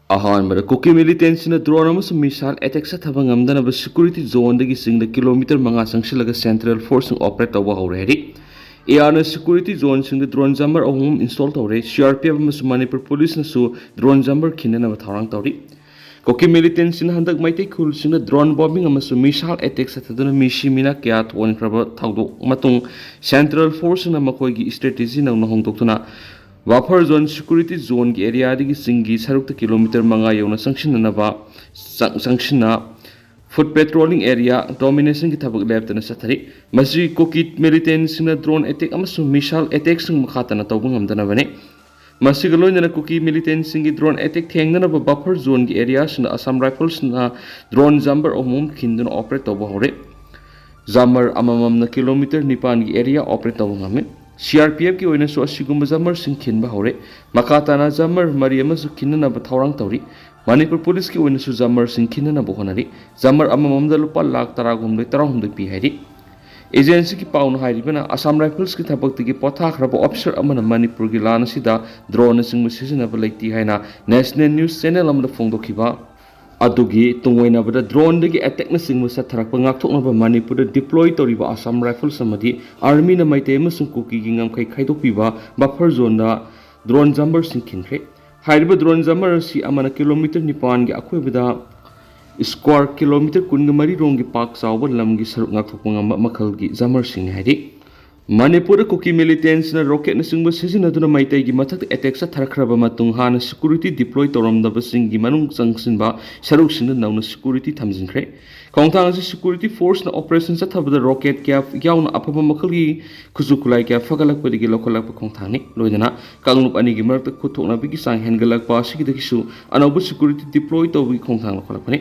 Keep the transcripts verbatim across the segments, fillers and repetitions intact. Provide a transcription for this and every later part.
ꯑꯍꯥꯟꯕꯗ, ꯀꯨꯀꯤ ꯃꯤꯂꯤꯇꯦꯟꯁꯤꯡꯅ ꯗ꯭ꯔꯣꯟ ꯑꯃꯁꯨꯡ ꯃꯤꯁꯥꯏꯜ ꯑꯦꯇꯦꯛ ꯆꯠꯊꯕ ꯉꯝꯗꯅꯕ ꯁꯦꯀ꯭ꯌꯨꯔꯤꯇꯤ ꯖꯣꯟꯗꯒꯤ ꯆꯤꯡꯗ ꯀꯤꯂꯣꯃꯤꯇꯔ ꯃꯉꯥ ꯆꯪꯁꯤꯜꯂꯒ ꯁꯦꯟꯇ꯭ꯔꯦꯜ ꯐꯣꯔꯁꯁꯤꯡ ꯑꯣꯄꯔꯦꯠ ꯇꯧꯕ ꯍꯧꯔꯦ ꯍꯥꯏꯔꯤ꯫ ꯑꯦꯌꯥꯔꯅ ꯁꯦꯀ꯭ꯌꯨꯔꯤꯇꯤ ꯖꯣꯟꯁꯤꯡꯗ ꯗ꯭ꯔꯣꯟ ꯖꯝꯕꯔ ꯑꯍꯨꯝ ꯏꯟꯁꯇꯣꯜ ꯇꯧꯔꯦ꯫ ꯁꯤ ꯑꯥꯔ ꯄꯤ ꯑꯦꯐ ꯑꯃꯁꯨꯡ ꯃꯅꯤꯄꯨꯔ ꯄꯨꯂꯤꯁꯅꯁꯨ ꯗ꯭ꯔꯣꯟ ꯖꯝꯕꯔ ꯈꯤꯟꯅꯅꯕ ꯊꯧꯔꯥꯡ ꯇꯧꯔꯤ꯫ ꯀꯨꯀꯤ ꯃꯤꯂꯤꯇꯦꯟꯁꯤꯡꯅ ꯍꯟꯗꯛ ꯃꯩꯇꯩ ꯈꯨꯜꯁꯤꯡꯗ ꯗ꯭ꯔꯣꯟ ꯕꯣꯝꯕꯤꯡ ꯑꯃꯁꯨꯡ ꯃꯤꯁꯥꯏꯜ ꯑꯦꯇꯦꯛ ꯆꯠꯊꯗꯨꯅ ꯃꯤꯁꯤ ꯃꯤꯅꯥ ꯀꯌꯥ ꯊꯣꯛꯍꯟꯈ꯭ꯔꯕ ꯊꯧꯗꯣꯛ ꯃꯇꯨꯡ, ꯁꯦꯟꯇ꯭ꯔꯦꯜ ꯐꯣꯔꯁꯁꯤꯡꯅ ꯃꯈꯣꯏꯒꯤ ꯁ꯭ꯇ꯭ꯔꯦꯇꯦꯖꯤ ꯅꯧꯅ ꯍꯣꯡꯗꯣꯛꯇꯨꯅ ꯕꯐꯔ ꯖꯣꯟ, ꯁꯦꯀ꯭ꯌꯨꯔꯤꯇꯤ ꯖꯣꯟꯒꯤ ꯑꯦꯔꯤꯌꯥꯗꯒꯤ ꯆꯤꯡꯒꯤ ꯁꯔꯨꯛꯇ ꯀꯤꯂꯣꯃꯤꯇꯔ ꯃꯉꯥ ꯌꯧꯅ ꯆꯪꯁꯤꯟꯅꯅꯕ ꯆꯪ-, ꯆꯪꯁꯤꯟꯅ ꯐꯨꯠ ꯄꯦꯇ꯭ꯔꯣꯂꯤꯡ ꯑꯦꯔꯤꯌꯥ ꯗꯣꯃꯤꯅꯦꯁꯟꯒꯤ ꯊꯕꯛ ꯂꯦꯞꯇꯅ ꯆꯠꯊꯔꯤ꯫ ꯃꯁꯤ ꯀꯨꯀꯤ ꯃꯤꯂꯤꯇꯦꯟꯁꯤꯡꯅ ꯗ꯭ꯔꯣꯟ ꯑꯦꯇꯦꯛ ꯑꯃꯁꯨꯡ ꯃꯤꯁꯥꯏꯜ ꯑꯦꯇꯦꯛꯁꯤꯡ ꯃꯈꯥ ꯇꯥꯅ ꯇꯧꯕ ꯉꯝꯗꯅꯕꯅꯤ꯫ ꯃꯁꯤꯒ ꯂꯣꯏꯅꯅ ꯀꯨꯀꯤ ꯃꯤꯂꯤꯇꯦꯟꯁꯤꯡꯒꯤ ꯗ꯭ꯔꯣꯟ ꯑꯦꯇꯦꯛ ꯊꯦꯡꯅꯅꯕ ꯕꯐꯔ ꯖꯣꯟꯒꯤ ꯑꯦꯔꯤꯌꯥꯁꯤꯡꯗ ꯑꯁꯥꯝ ꯔꯥꯏꯐꯜꯁꯅ ꯗ꯭ꯔꯣꯟ ꯖꯝꯕꯔ ꯑꯍꯨꯝ ꯈꯤꯟꯗꯨꯅ ꯑꯣꯄꯔꯦꯠ ꯇꯧꯕ ꯍꯧꯔꯦ꯫ ꯖꯝꯕꯔ ꯑꯃꯃꯝꯅ ꯀꯤꯂꯣꯃꯤꯇꯔ ꯅꯤꯄꯥꯟꯒꯤ ꯑꯦꯔꯤꯌꯥ ꯑꯣꯄꯔꯦꯠ ꯇꯧꯕ ꯉꯝꯃꯤ꯫ ꯁꯤ ꯑꯥꯔ ꯄꯤ ꯑꯦꯐꯀꯤ ꯑꯣꯏꯅꯁꯨ ꯑꯁꯤꯒꯨꯝꯕ ꯖꯝꯕꯔꯁꯤꯡ ꯈꯤꯟꯕ ꯍꯧꯔꯦ꯫ ꯃꯈꯥ ꯇꯥꯅ ꯖꯝꯕꯔ ꯃꯔꯤ ꯑꯃꯁꯨ ꯈꯤꯟꯅꯅꯕ ꯊꯧꯔꯥꯡ ꯇꯧꯔꯤ꯫ ꯃꯅꯤꯄꯨꯔ ꯄꯨꯂꯤꯁꯀꯤ ꯑꯣꯏꯅꯁꯨ ꯖꯝꯕꯔꯁꯤꯡ ꯈꯤꯟꯅꯅꯕ ꯍꯣꯠꯅꯔꯤ꯫ ꯖꯝꯕꯔ ꯑꯃꯃꯝꯗ ꯂꯨꯄꯥ ꯂꯥꯈ ꯇꯔꯥꯍꯨꯝꯗꯣꯏ, ꯇꯔꯥꯍꯨꯝꯗꯣꯏ ꯄꯤ ꯍꯥꯏꯔꯤ꯫ ꯑꯦꯖꯦꯟꯁꯤꯒꯤ ꯄꯥꯎꯅ ꯍꯥꯏꯔꯤꯕꯅ, ꯑꯁꯥꯝ ꯔꯥꯏꯐꯜꯁꯀꯤ ꯊꯕꯛꯇꯒꯤ ꯄꯣꯊꯥꯈ꯭ꯔꯕ ꯑꯣꯐꯤꯁꯔ ꯑꯃꯅ ꯃꯅꯤꯄꯨꯔꯒꯤ ꯂꯥꯟ ꯑꯁꯤꯗ ꯗ꯭ꯔꯣꯟꯅꯆꯤꯡꯕ ꯁꯤꯖꯤꯟꯅꯕ ꯂꯩꯇꯦ ꯍꯥꯏꯅ ꯅꯦꯁꯅꯦꯜ ꯅ꯭ꯌꯨꯁ ꯆꯦꯅꯦꯜ ꯑꯃꯗ ꯐꯣꯡꯗꯣꯛꯈꯤꯕ ꯑꯗꯨꯒꯤ ꯇꯨꯡꯑꯣꯏꯅꯕꯗ ꯗ꯭ꯔꯣꯟꯗꯒꯤ ꯑꯦꯇꯦꯛꯅꯆꯤꯡꯕ ꯆꯠꯊꯔꯛꯄ ꯉꯥꯛꯊꯣꯛꯅꯕ ꯃꯅꯤꯄꯨꯔꯗ ꯗꯤꯄ꯭ꯂꯣꯏ ꯇꯧꯔꯤꯕ ꯑꯁꯥꯝ ꯔꯥꯏꯐꯜꯁ ꯑꯃꯗꯤ ꯑꯥꯔꯃꯤꯅ ꯃꯩꯇꯩ ꯑꯃꯁꯨꯡ ꯀꯨꯀꯤꯒꯤ ꯉꯝꯈꯩ ꯈꯥꯏꯗꯣꯛꯄꯤꯕ ꯕꯐꯔ ꯖꯣꯟꯗ ꯗ꯭ꯔꯣꯟ ꯖꯝꯕꯔꯁꯤꯡ ꯈꯤꯟꯈ꯭ꯔꯦ꯫ ꯍꯥꯏꯔꯤꯕ ꯗ꯭ꯔꯣꯟ ꯖꯝꯕꯔ ꯑꯁꯤ ꯑꯃꯅ ꯀꯤꯂꯣꯃꯤꯇꯔ ꯅꯤꯄꯥꯟꯒꯤ ꯑꯀꯣꯏꯕꯗ ꯁ꯭ꯀ꯭ꯋꯥꯔ ꯀꯤꯂꯣꯃꯤꯇꯔ ꯀꯨꯟꯒ ꯃꯔꯤ ꯔꯣꯝꯒꯤ ꯄꯥꯛ ꯆꯥꯎꯕ ꯂꯝꯒꯤ ꯁꯔꯨꯛ ꯉꯥꯛꯊꯣꯛꯄ ꯉꯝꯕ ꯃꯈꯜꯒꯤ ꯖꯝꯕꯔꯁꯤꯡꯅꯤ ꯍꯥꯏꯔꯤ꯫ ꯃꯅꯤꯄꯨꯔꯗ ꯀꯨꯀꯤ ꯃꯤꯂꯤꯇꯦꯟꯁꯤꯅ ꯔꯣꯀꯦꯠꯅꯆꯤꯡꯕ ꯁꯤꯖꯤꯟꯅꯗꯨꯅ ꯃꯩꯇꯩꯒꯤ ꯃꯊꯛꯇ ꯑꯦꯇꯦꯛ ꯆꯠꯊꯔꯛꯈ꯭ꯔꯕ ꯃꯇꯨꯡ, ꯍꯥꯟꯅ ꯁꯦꯀ꯭ꯌꯨꯔꯤꯇꯤ ꯗꯤꯄ꯭ꯂꯣꯏ ꯇꯧꯔꯝꯗꯕꯁꯤꯡꯒꯤ ꯃꯅꯨꯡ ꯆꯪꯁꯤꯟꯕ ꯁꯔꯨꯛꯁꯤꯡꯗ ꯅꯧꯅ ꯁꯦꯀ꯭ꯌꯨꯔꯤꯇꯤ ꯊꯝꯖꯤꯟꯈ꯭ꯔꯦ꯫ ꯈꯣꯡꯊꯥꯡ ꯑꯁꯤ ꯁꯦꯀ꯭ꯌꯨꯔꯤꯇꯤ ꯐꯣꯔꯁꯅ ꯑꯣꯄꯔꯦꯁꯟ ꯆꯠꯊꯕꯗ ꯔꯣꯀꯦꯠ ꯀꯌꯥ ꯌꯥꯎꯅ ꯑꯐꯕ ꯃꯈꯜꯒꯤ ꯈꯨꯠꯁꯨ ꯈꯨꯠꯂꯥꯏ ꯀꯌꯥ ꯐꯒꯠꯂꯛꯄꯗꯒꯤ ꯂꯧꯈꯠꯂꯛꯄ ꯈꯣꯡꯊꯥꯡꯅꯤ꯫ ꯂꯣꯏꯅꯅ ꯀꯥꯡꯂꯨꯞ ꯑꯅꯤꯒꯤ ꯃꯔꯛꯇ ꯈꯨꯠ ꯊꯣꯛꯅꯕꯒꯤ ꯆꯥꯡ ꯍꯦꯟꯒꯠꯂꯛꯄ ꯑꯁꯤꯒꯤꯗꯒꯤꯁꯨ ꯑꯅꯧꯕ ꯁꯦꯀ꯭ꯌꯨꯔꯤꯇꯤ ꯗꯤꯄ꯭ꯂꯣꯏ ꯇꯧꯕꯒꯤ ꯈꯣꯡꯊꯥꯡ ꯂꯧꯈꯠꯂꯛꯄꯅꯤ꯫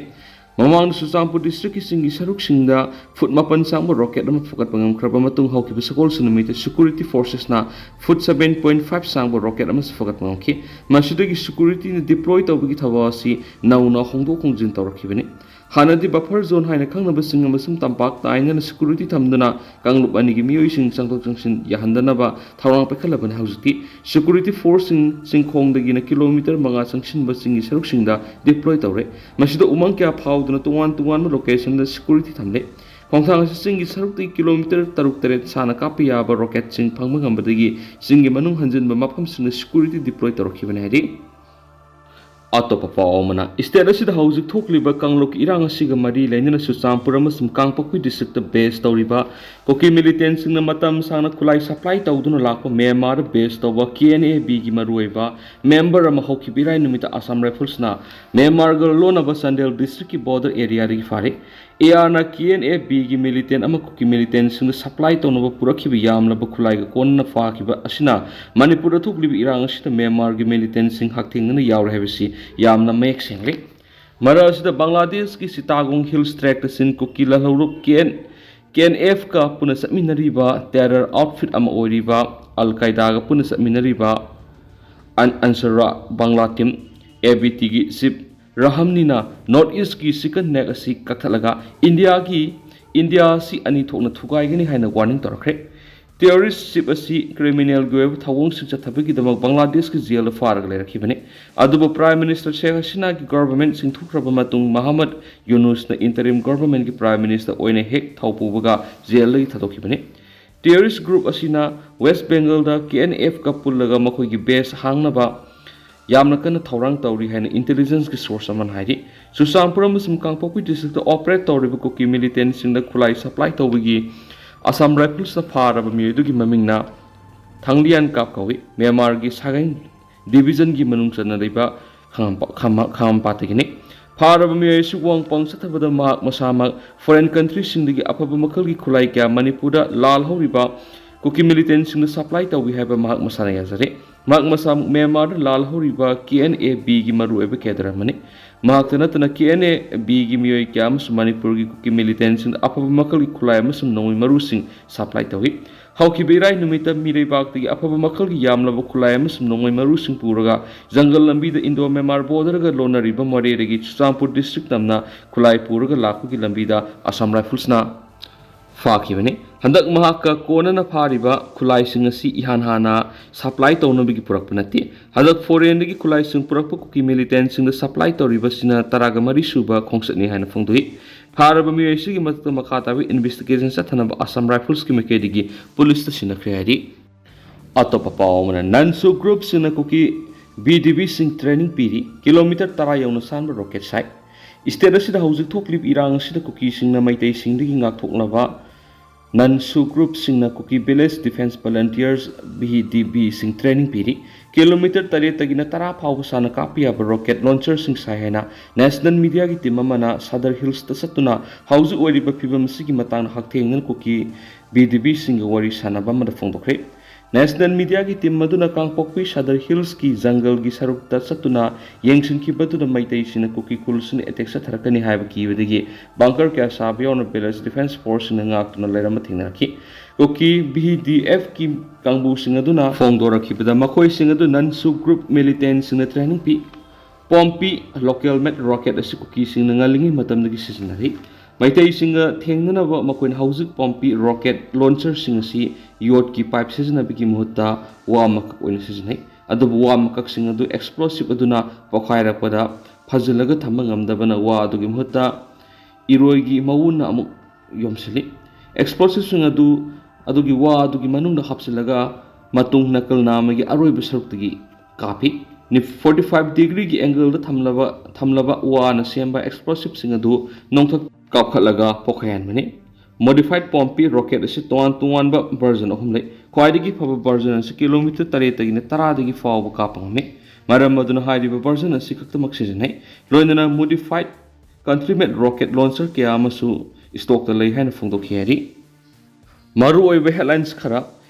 ꯃꯃꯥꯡꯗ ꯆꯨꯔꯆꯥꯟꯄꯨꯔ ꯗꯤꯁꯇ꯭ꯔꯤꯛꯀꯤ ꯆꯤꯡꯒꯤ ꯁꯔꯨꯛꯁꯤꯡꯗ ꯐꯨꯠ ꯃꯥꯄꯟ ꯁꯥꯡꯕ ꯔꯣꯀꯦꯠ ꯑꯃ ꯐꯨꯒꯠꯄ ꯉꯝꯈ꯭ꯔꯕ ꯃꯇꯨꯡ, ꯍꯧꯈꯤꯕ ꯁꯒꯣꯜꯁꯦꯟ ꯅꯨꯃꯤꯠꯇ ꯁꯦꯀ꯭ꯌꯨꯔꯤꯇꯤ ꯐꯣꯔꯁꯦꯁꯅ ꯐꯨꯠ ꯁꯚꯦꯟ ꯄꯣꯏꯟꯠ ꯐꯥꯏꯚ ꯁꯥꯡꯕ ꯔꯣꯀꯦꯠ ꯑꯃꯁꯨ ꯐꯨꯒꯠꯄ ꯉꯝꯈꯤ꯫ ꯃꯁꯤꯗꯒꯤ ꯁꯦꯀ꯭ꯌꯨꯔꯤꯇꯤꯅ ꯗꯤꯄ꯭ꯂꯣꯏ ꯇꯧꯕꯒꯤ ꯊꯕꯛ ꯑꯁꯤ ꯅꯧꯅ ꯍꯣꯡꯗꯣꯛ ꯍꯣꯡꯖꯤꯟ ꯇꯧꯔꯛꯈꯤꯕꯅꯤ꯫ ꯍꯥꯟꯅꯗꯤ buffer zone ꯍꯥꯏꯅ ꯈꯪꯅꯕꯁꯤꯡ ꯑꯃꯁꯨꯡ ꯇꯝꯄꯥꯛ ꯇꯥꯏꯅꯅ security ꯊꯝꯗꯨꯅ ꯀꯥꯡꯂꯨꯞ ꯑꯅꯤꯒꯤ ꯃꯤꯑꯣꯏꯁꯤꯡ ꯆꯪꯊꯣꯛ ꯆꯪꯁꯤꯟ ꯌꯥꯍꯟꯗꯅꯕ ꯊꯧꯔꯥꯡ ꯄꯥꯏꯈꯠꯂꯕꯅꯤ꯫ ꯍꯧꯖꯤꯛꯇꯤ security forceꯁꯤꯡ ꯆꯤꯡꯈꯣꯡꯗꯒꯤꯅ ꯀꯤꯂꯣꯃꯤꯇꯔ ꯃꯉꯥ ꯆꯪꯁꯤꯟꯕ ꯆꯤꯡꯒꯤ ꯁꯔꯨꯛꯁꯤꯡꯗ deploy ꯇꯧꯔꯦ꯫ ꯃꯁꯤꯗ ꯎꯃꯪ ꯀꯌꯥ ꯐꯥꯎꯗꯨꯅ ꯇꯣꯉꯥꯟ ꯇꯣꯉꯥꯟꯕ locationꯗ security ꯊꯝꯂꯦ꯫ ꯈꯣꯡꯊꯥꯡ ꯑꯁꯤ ꯆꯤꯡꯒꯤ ꯁꯔꯨꯛꯇꯒꯤ ꯀꯤꯂꯣꯃꯤꯇꯔ ꯇꯔꯨꯛ ꯇꯔꯦꯠ ꯁꯥꯡꯅ ꯀꯥꯞꯄ ꯌꯥꯕ rocketꯁꯤꯡ ꯐꯪꯕ ꯉꯝꯕꯗꯒꯤ ꯆꯤꯡꯒꯤ ꯃꯅꯨꯡ ꯍꯟꯖꯤꯟꯕ ꯃꯐꯝꯁꯤꯡꯗ security deploy ꯇꯧꯔꯛꯈꯤꯕꯅꯤ ꯍꯥꯏꯔꯤ꯫ ꯑꯇꯣꯞꯄ ꯄꯥꯎ ꯑꯃꯅ, state ꯑꯁꯤꯗ ꯍꯧꯖꯤꯛ ꯊꯣꯛꯂꯤꯕ ꯀꯥꯡꯂꯨꯞꯀꯤ ꯏꯔꯥꯡ ꯑꯁꯤꯒ ꯃꯔꯤ ꯂꯩꯅꯅ ꯆꯨꯔꯆꯥꯟꯄꯨꯔ ꯑꯃꯁꯨꯡ ꯀꯥꯡꯄꯣꯛꯄꯤ districtꯇ base ꯇꯧꯔꯤꯕ ꯀꯨꯀꯤ militantꯁꯤꯡꯅ ꯃꯇꯝ ꯁꯥꯡꯅ ꯈꯨꯠꯂꯥꯏ supply ꯇꯧꯗꯨꯅ ꯂꯥꯛꯄ ꯃ꯭ꯌꯥꯟꯃꯥꯔꯗ base ꯇꯧꯕ KNABꯒꯤ ꯃꯔꯨꯑꯣꯏꯕ member ꯑꯃ ꯍꯧꯈꯤꯕ ꯏꯔꯥꯏ ꯅꯨꯃꯤꯠꯇ Assam Riflesꯅ ꯃ꯭ꯌꯥꯟꯃꯥꯔꯒ ꯂꯣꯟꯅꯕ ꯆꯥꯟꯗꯦꯜ districtꯀꯤ border areaꯗꯒꯤ ꯐꯥꯔꯦ꯫ ARꯅ KNABꯒꯤ militant ꯑꯃ ꯀꯨꯀꯤ militantꯁꯤꯡꯗ supply ꯇꯧꯅꯕ ꯄꯨꯔꯛꯈꯤꯕ ꯌꯥꯝꯂꯕ ꯈꯨꯠꯂꯥꯏꯒ ꯀꯣꯟꯅꯅ ꯐꯥꯈꯤꯕ ꯑꯁꯤꯅ ꯃꯅꯤꯄꯨꯔꯗ ꯊꯣꯛꯂꯤꯕ ꯏꯔꯥꯡ ꯑꯁꯤꯗ ꯃ꯭ꯌꯥꯟꯃꯥꯔꯒꯤ militantꯁꯤꯡ ꯍꯛꯊꯦꯡꯅꯅ ꯌꯥꯎꯔꯦ ꯍꯥꯏꯕꯁꯤ ꯌꯥꯝꯅ ꯃꯌꯦꯛ ꯁꯦꯡꯂꯦ꯫ ꯃꯔꯛ ꯑꯁꯤꯗ ꯕꯪꯒ꯭ꯂꯥꯗꯦꯁꯀꯤ ꯁꯤꯇꯥꯒꯣꯡ Hills Tract ꯑꯁꯤ ꯀꯨꯀꯤ ꯂꯥꯜꯍꯧꯂꯨꯞ KN, KNFꯀ ꯄꯨꯟꯅ ꯆꯠꯃꯤꯟꯅꯔꯤꯕ terror outfit ꯑꯃ ꯑꯣꯏꯔꯤꯕ Al Qaedaꯒ ꯄꯨꯟꯅ ꯆꯠꯃꯤꯟꯅꯔꯤꯕ ꯑꯟ-, ꯑꯟꯁꯔ ꯕꯪꯒ꯭ꯂꯥ team, ABTꯒꯤ chief ꯔꯍꯝꯅꯤꯅ North Eastꯀꯤ chicken neck ꯑꯁꯤ ꯀꯛꯊꯠꯂꯒ ꯏꯟꯗꯤꯌꯥꯒꯤ, ꯏꯟꯗꯤꯌꯥ ꯑꯁꯤ ꯑꯅꯤ ꯊꯣꯛꯅ ꯊꯨꯒꯥꯏꯒꯅꯤ ꯍꯥꯏꯅ warning ꯇꯧꯔꯛꯈ꯭ꯔꯦ꯫ Terrorist chief ꯑꯁꯤ criminalꯒꯤ ꯑꯣꯏꯕ ꯊꯧꯑꯣꯡꯁꯤꯡ ꯆꯠꯊꯕꯒꯤꯗꯃꯛ ꯕꯪꯒ꯭ꯂꯥꯗꯦꯁꯀꯤ jailꯗ ꯐꯥꯔꯒ ꯂꯩꯔꯛꯈꯤꯕꯅꯤ꯫ ꯑꯗꯨꯕꯨ Prime Minister ꯁꯦꯈ ꯍꯁꯤꯅꯥꯒꯤ government ꯆꯤꯡꯊꯣꯛꯈ꯭ꯔꯕ ꯃꯇꯨꯡ ꯃꯍꯃꯗ ꯌꯨꯅꯨꯁꯅ interim governmentꯀꯤ Prime Minister ꯑꯣꯏꯅ ꯍꯦꯛ ꯊꯧ ꯄꯨꯕꯒ jailꯗꯒꯤ ꯊꯥꯗꯣꯛꯈꯤꯕꯅꯤ꯫ Terrorist group ꯑꯁꯤꯅ West Bengalꯗ KNFꯀ ꯄꯨꯜꯂꯒ ꯃꯈꯣꯏꯒꯤ base ꯍꯥꯡꯅꯕ ꯌꯥꯝꯅ ꯀꯟꯅ ꯊꯧꯔꯥꯡ ꯇꯧꯔꯤ ꯍꯥꯏꯅ intelligenceꯀꯤ source ꯑꯃꯅ ꯍꯥꯏꯔꯤ꯫ ꯆꯨꯔꯆꯥꯟꯄꯨꯔ ꯑꯃꯁꯨꯡ ꯀꯥꯡꯄꯣꯛꯄꯤ districtꯇ operate ꯇꯧꯔꯤꯕ ꯀꯨꯀꯤ militantꯁꯤꯡꯗ ꯈꯨꯠꯂꯥꯏ supply ꯇꯧꯕꯒꯤ Assam Riflesꯅ ꯐꯥꯔꯕ ꯃꯤꯑꯣꯏ ꯑꯗꯨꯒꯤ ꯃꯃꯤꯡꯅ ꯊꯥꯡꯂꯤꯌꯥꯟ ꯀꯥꯞ ꯀꯧꯏ꯫ ꯃ꯭ꯌꯥꯟꯃꯥꯔꯒꯤ ꯁꯥꯒꯩ divisionꯒꯤ ꯃꯅꯨꯡ ꯆꯟꯅ ꯂꯩꯕ ꯈꯥꯉꯝꯄꯥ-, ꯈꯥꯃ-, ꯈꯥꯉꯝꯄꯥꯠꯇꯒꯤꯅꯤ꯫ ꯐꯥꯔꯕ ꯃꯤꯑꯣꯏ ꯑꯁꯤ ꯋꯥꯡ ꯄꯥꯡ ꯆꯠꯊꯕꯗ ꯃꯍꯥꯛ ꯃꯁꯥꯃꯛ foreign countryꯁꯤꯡꯗꯒꯤ ꯑꯐꯕ ꯃꯈꯜꯒꯤ ꯈꯨꯠꯂꯥꯏ ꯀꯌꯥ ꯃꯅꯤꯄꯨꯔꯗ ꯂꯥꯜꯍꯧꯔꯤꯕ ꯀꯨꯀꯤ militantꯁꯤꯡꯗ supply ꯇꯧꯏ ꯍꯥꯏꯕ ꯃꯍꯥꯛ ꯃꯁꯥꯅ ꯌꯥꯖꯔꯦ꯫ ꯃꯍꯥꯛ ꯃꯁꯥꯃꯛ ꯃ꯭ꯌꯥꯟꯃꯥꯔꯗ ꯂꯥꯜꯍꯧꯔꯤꯕ KNABꯒꯤ ꯃꯔꯨꯑꯣꯏꯕ cadre ꯑꯃꯅꯤ꯫ ꯃꯍꯥꯛꯇ ꯅꯠꯇꯅ KNABꯒꯤ ꯃꯤꯑꯣꯏ ꯀꯌꯥ ꯑꯃꯁꯨ ꯃꯅꯤꯄꯨꯔꯒꯤ ꯀꯨꯀꯤ militantꯁꯤꯡꯗ ꯑꯐꯕ ꯃꯈꯜꯒꯤ ꯈꯨꯠꯂꯥꯏ ꯑꯃꯁꯨꯡ ꯅꯣꯡꯃꯩ ꯃꯔꯨꯁꯤꯡ supply ꯇꯧꯏ꯫ ꯍꯧꯈꯤꯕ ꯏꯔꯥꯏ ꯅꯨꯃꯤꯠꯇ ꯃꯤꯔꯩꯕꯥꯛꯇꯒꯤ ꯑꯐꯕ ꯃꯈꯜꯒꯤ ꯌꯥꯝꯂꯕ ꯈꯨꯠꯂꯥꯏ ꯑꯃꯁꯨꯡ ꯅꯣꯡꯃꯩ ꯃꯔꯨꯁꯤꯡ ꯄꯨꯔꯒ ꯖꯪꯒꯜ ꯂꯝꯕꯤꯗ ꯏꯟꯗꯣ ꯃ꯭ꯌꯥꯟꯃꯥꯔ ꯕꯣꯔꯗꯔꯒ ꯂꯣꯟꯅꯔꯤꯕ ꯃꯣꯔꯦꯗꯒꯤ ꯆꯨꯔꯆꯥꯟꯄꯨꯔ ꯗꯤꯁꯇ꯭ꯔꯤꯛ ꯇꯝꯅ ꯈꯨꯠꯂꯥꯏ ꯄꯨꯔꯒ ꯂꯥꯛꯄꯒꯤ ꯂꯝꯕꯤꯗ ꯑꯁꯥꯝ ꯔꯥꯏꯐꯜꯁꯅ ꯐꯥꯈꯤꯕꯅꯤ꯫ ꯍꯟꯗꯛ ꯃꯍꯥꯛꯀ ꯀꯣꯟꯅꯅ ꯐꯥꯔꯤꯕ ꯈꯨꯠꯂꯥꯏꯁꯤꯡ ꯑꯁꯤ ꯏꯍꯥꯟ ꯍꯥꯟꯅ ꯁꯄ꯭ꯂꯥꯏ ꯇꯧꯅꯕꯒꯤ ꯄꯨꯔꯛꯄ ꯅꯠꯇꯦ꯫ ꯍꯟꯗꯛ ꯐꯣꯔꯦꯟꯗꯒꯤ ꯈꯨꯠꯂꯥꯏꯁꯤꯡ ꯄꯨꯔꯛꯄ ꯀꯨꯀꯤ ꯃꯤꯂꯤꯇꯦꯟꯁꯤꯡꯗ ꯁꯄ꯭ꯂꯥꯏ ꯇꯧꯔꯤꯕꯁꯤꯅ ꯇꯔꯥꯒ ꯃꯔꯤ ꯁꯨꯕ ꯈꯣꯡꯆꯠꯅꯤ ꯍꯥꯏꯅ ꯐꯣꯡꯗꯣꯛꯏ꯫ ꯐꯥꯔꯕ ꯃꯤꯑꯣꯏꯁꯤꯒꯤ ꯃꯊꯛꯇ ꯃꯈꯥ ꯇꯥꯕ ꯏꯟꯚꯦꯁꯇꯤꯒꯦꯁꯟ ꯆꯠꯊꯅꯕ ꯑꯁꯥꯝ ꯔꯥꯏꯐꯜꯁꯀꯤ ꯃꯥꯏꯀꯩꯗꯒꯤ ꯄꯨꯂꯤꯁꯇ ꯁꯤꯟꯅꯈ꯭ꯔꯦ ꯍꯥꯏꯔꯤ꯫ ꯑꯇꯣꯞꯄ ꯄꯥꯎ ꯑꯃꯅ, ꯅꯟꯁꯨ ꯒ꯭ꯔꯨꯞꯁꯤꯡꯅ ꯀꯨꯀꯤ ꯕꯤ ꯗꯤ ꯕꯤꯁꯤꯡ ꯇ꯭ꯔꯦꯅꯤꯡ ꯄꯤꯔꯤ꯫ ꯀꯤꯂꯣꯃꯤꯇꯔ ꯇꯔꯥ ꯌꯧꯅ ꯁꯥꯟꯕ ꯔꯣꯀꯦꯠ ꯁꯥꯏ꯫ ꯁ꯭ꯇꯦꯠ ꯑꯁꯤꯗ ꯍꯧꯖꯤꯛ ꯊꯣꯛꯂꯤꯕ ꯏꯔꯥꯡ ꯑꯁꯤꯗ ꯀꯨꯀꯤꯁꯤꯡꯅ ꯃꯩꯇꯩꯁꯤꯡꯗꯒꯤ ꯉꯥꯛꯊꯣꯛꯅꯕ ꯅꯟꯁꯨ ꯒ꯭ꯔꯨꯞꯁꯤꯡꯅ ꯀꯨꯀꯤ ꯚꯤꯂꯦꯖ ꯗꯤꯐꯦꯟꯁ ꯚꯣꯂꯟꯇꯤꯌꯔꯁ, ꯚꯤ ꯗꯤ ꯕꯤꯁꯤꯡ ꯇ꯭ꯔꯦꯅꯤꯡ ꯄꯤꯔꯤ꯫ ꯀꯤꯂꯣꯃꯤꯇꯔ ꯇꯔꯦꯠꯇꯒꯤꯅ ꯇꯔꯥ ꯐꯥꯎꯕ ꯁꯥꯟꯅ ꯀꯥꯞꯄ ꯌꯥꯕ ꯔꯣꯀꯦꯠ ꯂꯣꯟꯆꯔꯁꯤꯡ ꯁꯥꯏ ꯍꯥꯏꯅ ꯅꯦꯁꯅꯦꯜ ꯃꯤꯗꯤꯌꯥꯒꯤ ꯇꯤꯝ ꯑꯃꯅ ꯁꯥꯗꯔ ꯍꯤꯜꯁꯇ ꯆꯠꯇꯨꯅ ꯍꯧꯖꯤꯛ ꯑꯣꯏꯔꯤꯕ ꯐꯤꯕꯝ ꯑꯁꯤꯒꯤ ꯃꯇꯥꯡꯗ ꯍꯛꯊꯦꯡꯅꯅ ꯀꯨꯀꯤ ꯕꯤ ꯗꯤ ꯕꯤꯁꯤꯡꯒ ꯋꯥꯔꯤ ꯁꯥꯟꯅꯕ ꯑꯃꯗ ꯐꯣꯡꯗꯣꯛꯈ꯭ꯔꯦ꯫ ꯅꯦꯁꯅꯦꯜ ꯃꯤꯗꯤꯌꯥꯒꯤ ꯇꯤꯝ ꯑꯗꯨꯅ ꯀꯥꯡꯄꯣꯛꯄꯤ ꯁꯥꯗꯔ ꯍꯤꯜꯁꯀꯤ ꯖꯪꯒꯜꯒꯤ ꯁꯔꯨꯛꯇ ꯆꯠꯇꯨꯅ ꯌꯦꯡꯁꯤꯟꯈꯤꯕꯗꯨꯗ ꯃꯩꯇꯩꯁꯤꯡꯅ ꯀꯨꯀꯤ ꯈꯨꯜꯁꯤꯡꯗ ꯑꯦꯇꯦꯛ ꯆꯠꯊꯔꯛꯀꯅꯤ ꯍꯥꯏꯕ ꯀꯤꯕꯗꯒꯤ ꯕꯪꯀꯔ ꯀꯌꯥ ꯁꯥꯕ ꯌꯥꯎꯅ ꯚꯤꯂꯦꯖ ꯗꯤꯐꯦꯟꯁ ꯐꯣꯔꯁꯁꯤꯡꯅ ꯉꯥꯛꯇꯨꯅ ꯂꯩꯔꯝꯕ ꯊꯦꯡꯅꯔꯛꯈꯤ꯫ ꯀꯨꯀꯤ ꯚꯤ ꯗꯤ ꯑꯦꯐꯀꯤ ꯀꯥꯡꯕꯨꯁꯤꯡ ꯑꯗꯨꯅ ꯐꯣꯡꯗꯣꯔꯛꯈꯤꯕꯗ ꯃꯈꯣꯏꯁꯤꯡ ꯑꯗꯨ ꯅꯟꯁꯨ ꯒ꯭ꯔꯨꯞ ꯃꯤꯂꯤꯇꯦꯟꯁꯤꯡꯅ ꯇ꯭ꯔꯦꯅꯤꯡ ꯄꯤ꯫ ꯄꯣꯝꯄꯤ ꯂꯣꯀꯦꯜ ꯃꯦꯗ ꯔꯣꯀꯦꯠ ꯑꯁꯤ ꯀꯨꯀꯤꯁꯤꯡꯅ ꯉꯜꯂꯤꯉꯩ ꯃꯇꯝꯗꯒꯤ ꯁꯤꯖꯤꯟꯅꯔꯤ꯫ ꯃꯩꯇꯩꯁꯤꯡꯒ ꯊꯦꯡꯅꯅꯕ ꯃꯈꯣꯏꯅ ꯍꯧꯖꯤꯛ ꯄꯣꯝꯄꯤ ꯔꯣꯀꯦꯠ ꯂꯣꯟꯆꯔꯁꯤꯡ ꯑꯁꯤ ꯌꯣꯠꯀꯤ ꯄꯥꯏꯞ ꯁꯤꯖꯤꯟꯅꯕꯒꯤ ꯃꯍꯨꯠꯇ ꯋꯥ ꯃꯀꯛ ꯑꯣꯏꯅ ꯁꯤꯖꯤꯟꯅꯩ꯫ ꯑꯗꯨꯕꯨ ꯋꯥ ꯃꯀꯛꯁꯤꯡ ꯑꯗꯨ ꯑꯦꯛꯁꯄ꯭ꯂꯣꯁꯤꯞ ꯑꯗꯨꯅ ꯄꯣꯈꯥꯏꯔꯛꯄꯗ ꯐꯥꯖꯤꯜꯂꯒ ꯊꯝꯕ ꯉꯝꯗꯕꯅ ꯋꯥ ꯑꯗꯨꯒꯤ ꯃꯍꯨꯠꯇ ꯏꯔꯣꯏꯒꯤ ꯃꯎꯟꯅ ꯑꯃꯨꯛ ꯌꯣꯝꯁꯤꯜꯂꯤ꯫ ꯑꯦꯛꯁꯄ꯭ꯂꯣꯁꯤꯞꯁꯤꯡ ꯑꯗꯨ ꯑꯗꯨꯒꯤ ꯋꯥ ꯑꯗꯨꯒꯤ ꯃꯅꯨꯡꯗ ꯍꯥꯞꯆꯤꯜꯂꯒ ꯃꯇꯨꯡ ꯅꯀꯜ ꯅꯥꯝꯃꯒꯤ ꯑꯔꯣꯏꯕ ꯁꯔꯨꯛꯇꯒꯤ ꯀꯥꯞꯄꯤ꯫ ꯐꯣꯔꯇꯤ ꯐꯥꯏꯚ ꯗꯤꯒ꯭ꯔꯤꯒꯤ ꯑꯦꯡꯒꯜꯗ ꯊꯝꯂꯕ ꯊꯝꯂꯕ ꯋꯥꯅ ꯁꯦꯝꯕ ꯑꯦꯛꯁꯄ꯭ꯂꯣꯁꯤꯞꯁꯤꯡ ꯑꯗꯨ ꯅꯣꯡꯊꯛ ꯀꯥꯞꯈꯠꯂꯒ ꯄꯣꯈꯥꯏꯍꯟꯕꯅꯤ꯫ ꯃꯣꯗꯤꯐꯥꯏꯠ ꯄꯣꯝꯄꯤ ꯔꯣꯀꯦꯠ ꯑꯁꯤ ꯇꯣꯉꯥꯟ ꯇꯣꯉꯥꯟꯕ ꯚꯔꯖꯟ ꯑꯍꯨꯝ ꯂꯩ꯫ ꯈ꯭ꯋꯥꯏꯗꯒꯤ ꯐꯕ ꯚꯔꯖꯟ ꯑꯁꯤ ꯀꯤꯂꯣꯃꯤꯇꯔ ꯇꯔꯦꯠꯇꯒꯤꯅ ꯇꯔꯥꯗꯒꯤ ꯐꯥꯎꯕ ꯀꯥꯞꯄ ꯉꯝꯃꯤ꯫ ꯃꯔꯝ ꯑꯗꯨꯅ ꯍꯥꯏꯔꯤꯕ ꯚꯔꯖꯟ ꯑꯁꯤ ꯈꯛꯇꯃꯛ ꯁꯤꯖꯤꯟꯅꯩ꯫ ꯂꯣꯏꯅꯅ ꯃꯣꯗꯤꯐꯥꯏꯠ ꯀꯟꯇ꯭ꯔꯤ ꯃꯦꯗ ꯔꯣꯀꯦꯠ ꯂꯣꯟꯆꯔ ꯀꯌꯥ ꯑꯃꯁꯨ ꯁ꯭ꯇꯣꯛꯇ ꯂꯩ ꯍꯥꯏꯅ ꯐꯣꯡꯗꯣꯛꯈꯤ ꯍꯥꯏꯔꯤ꯫ ꯃꯔꯨꯑꯣꯏꯕ ꯍꯦꯗꯂꯥꯏꯟꯁ ꯈꯔ꯫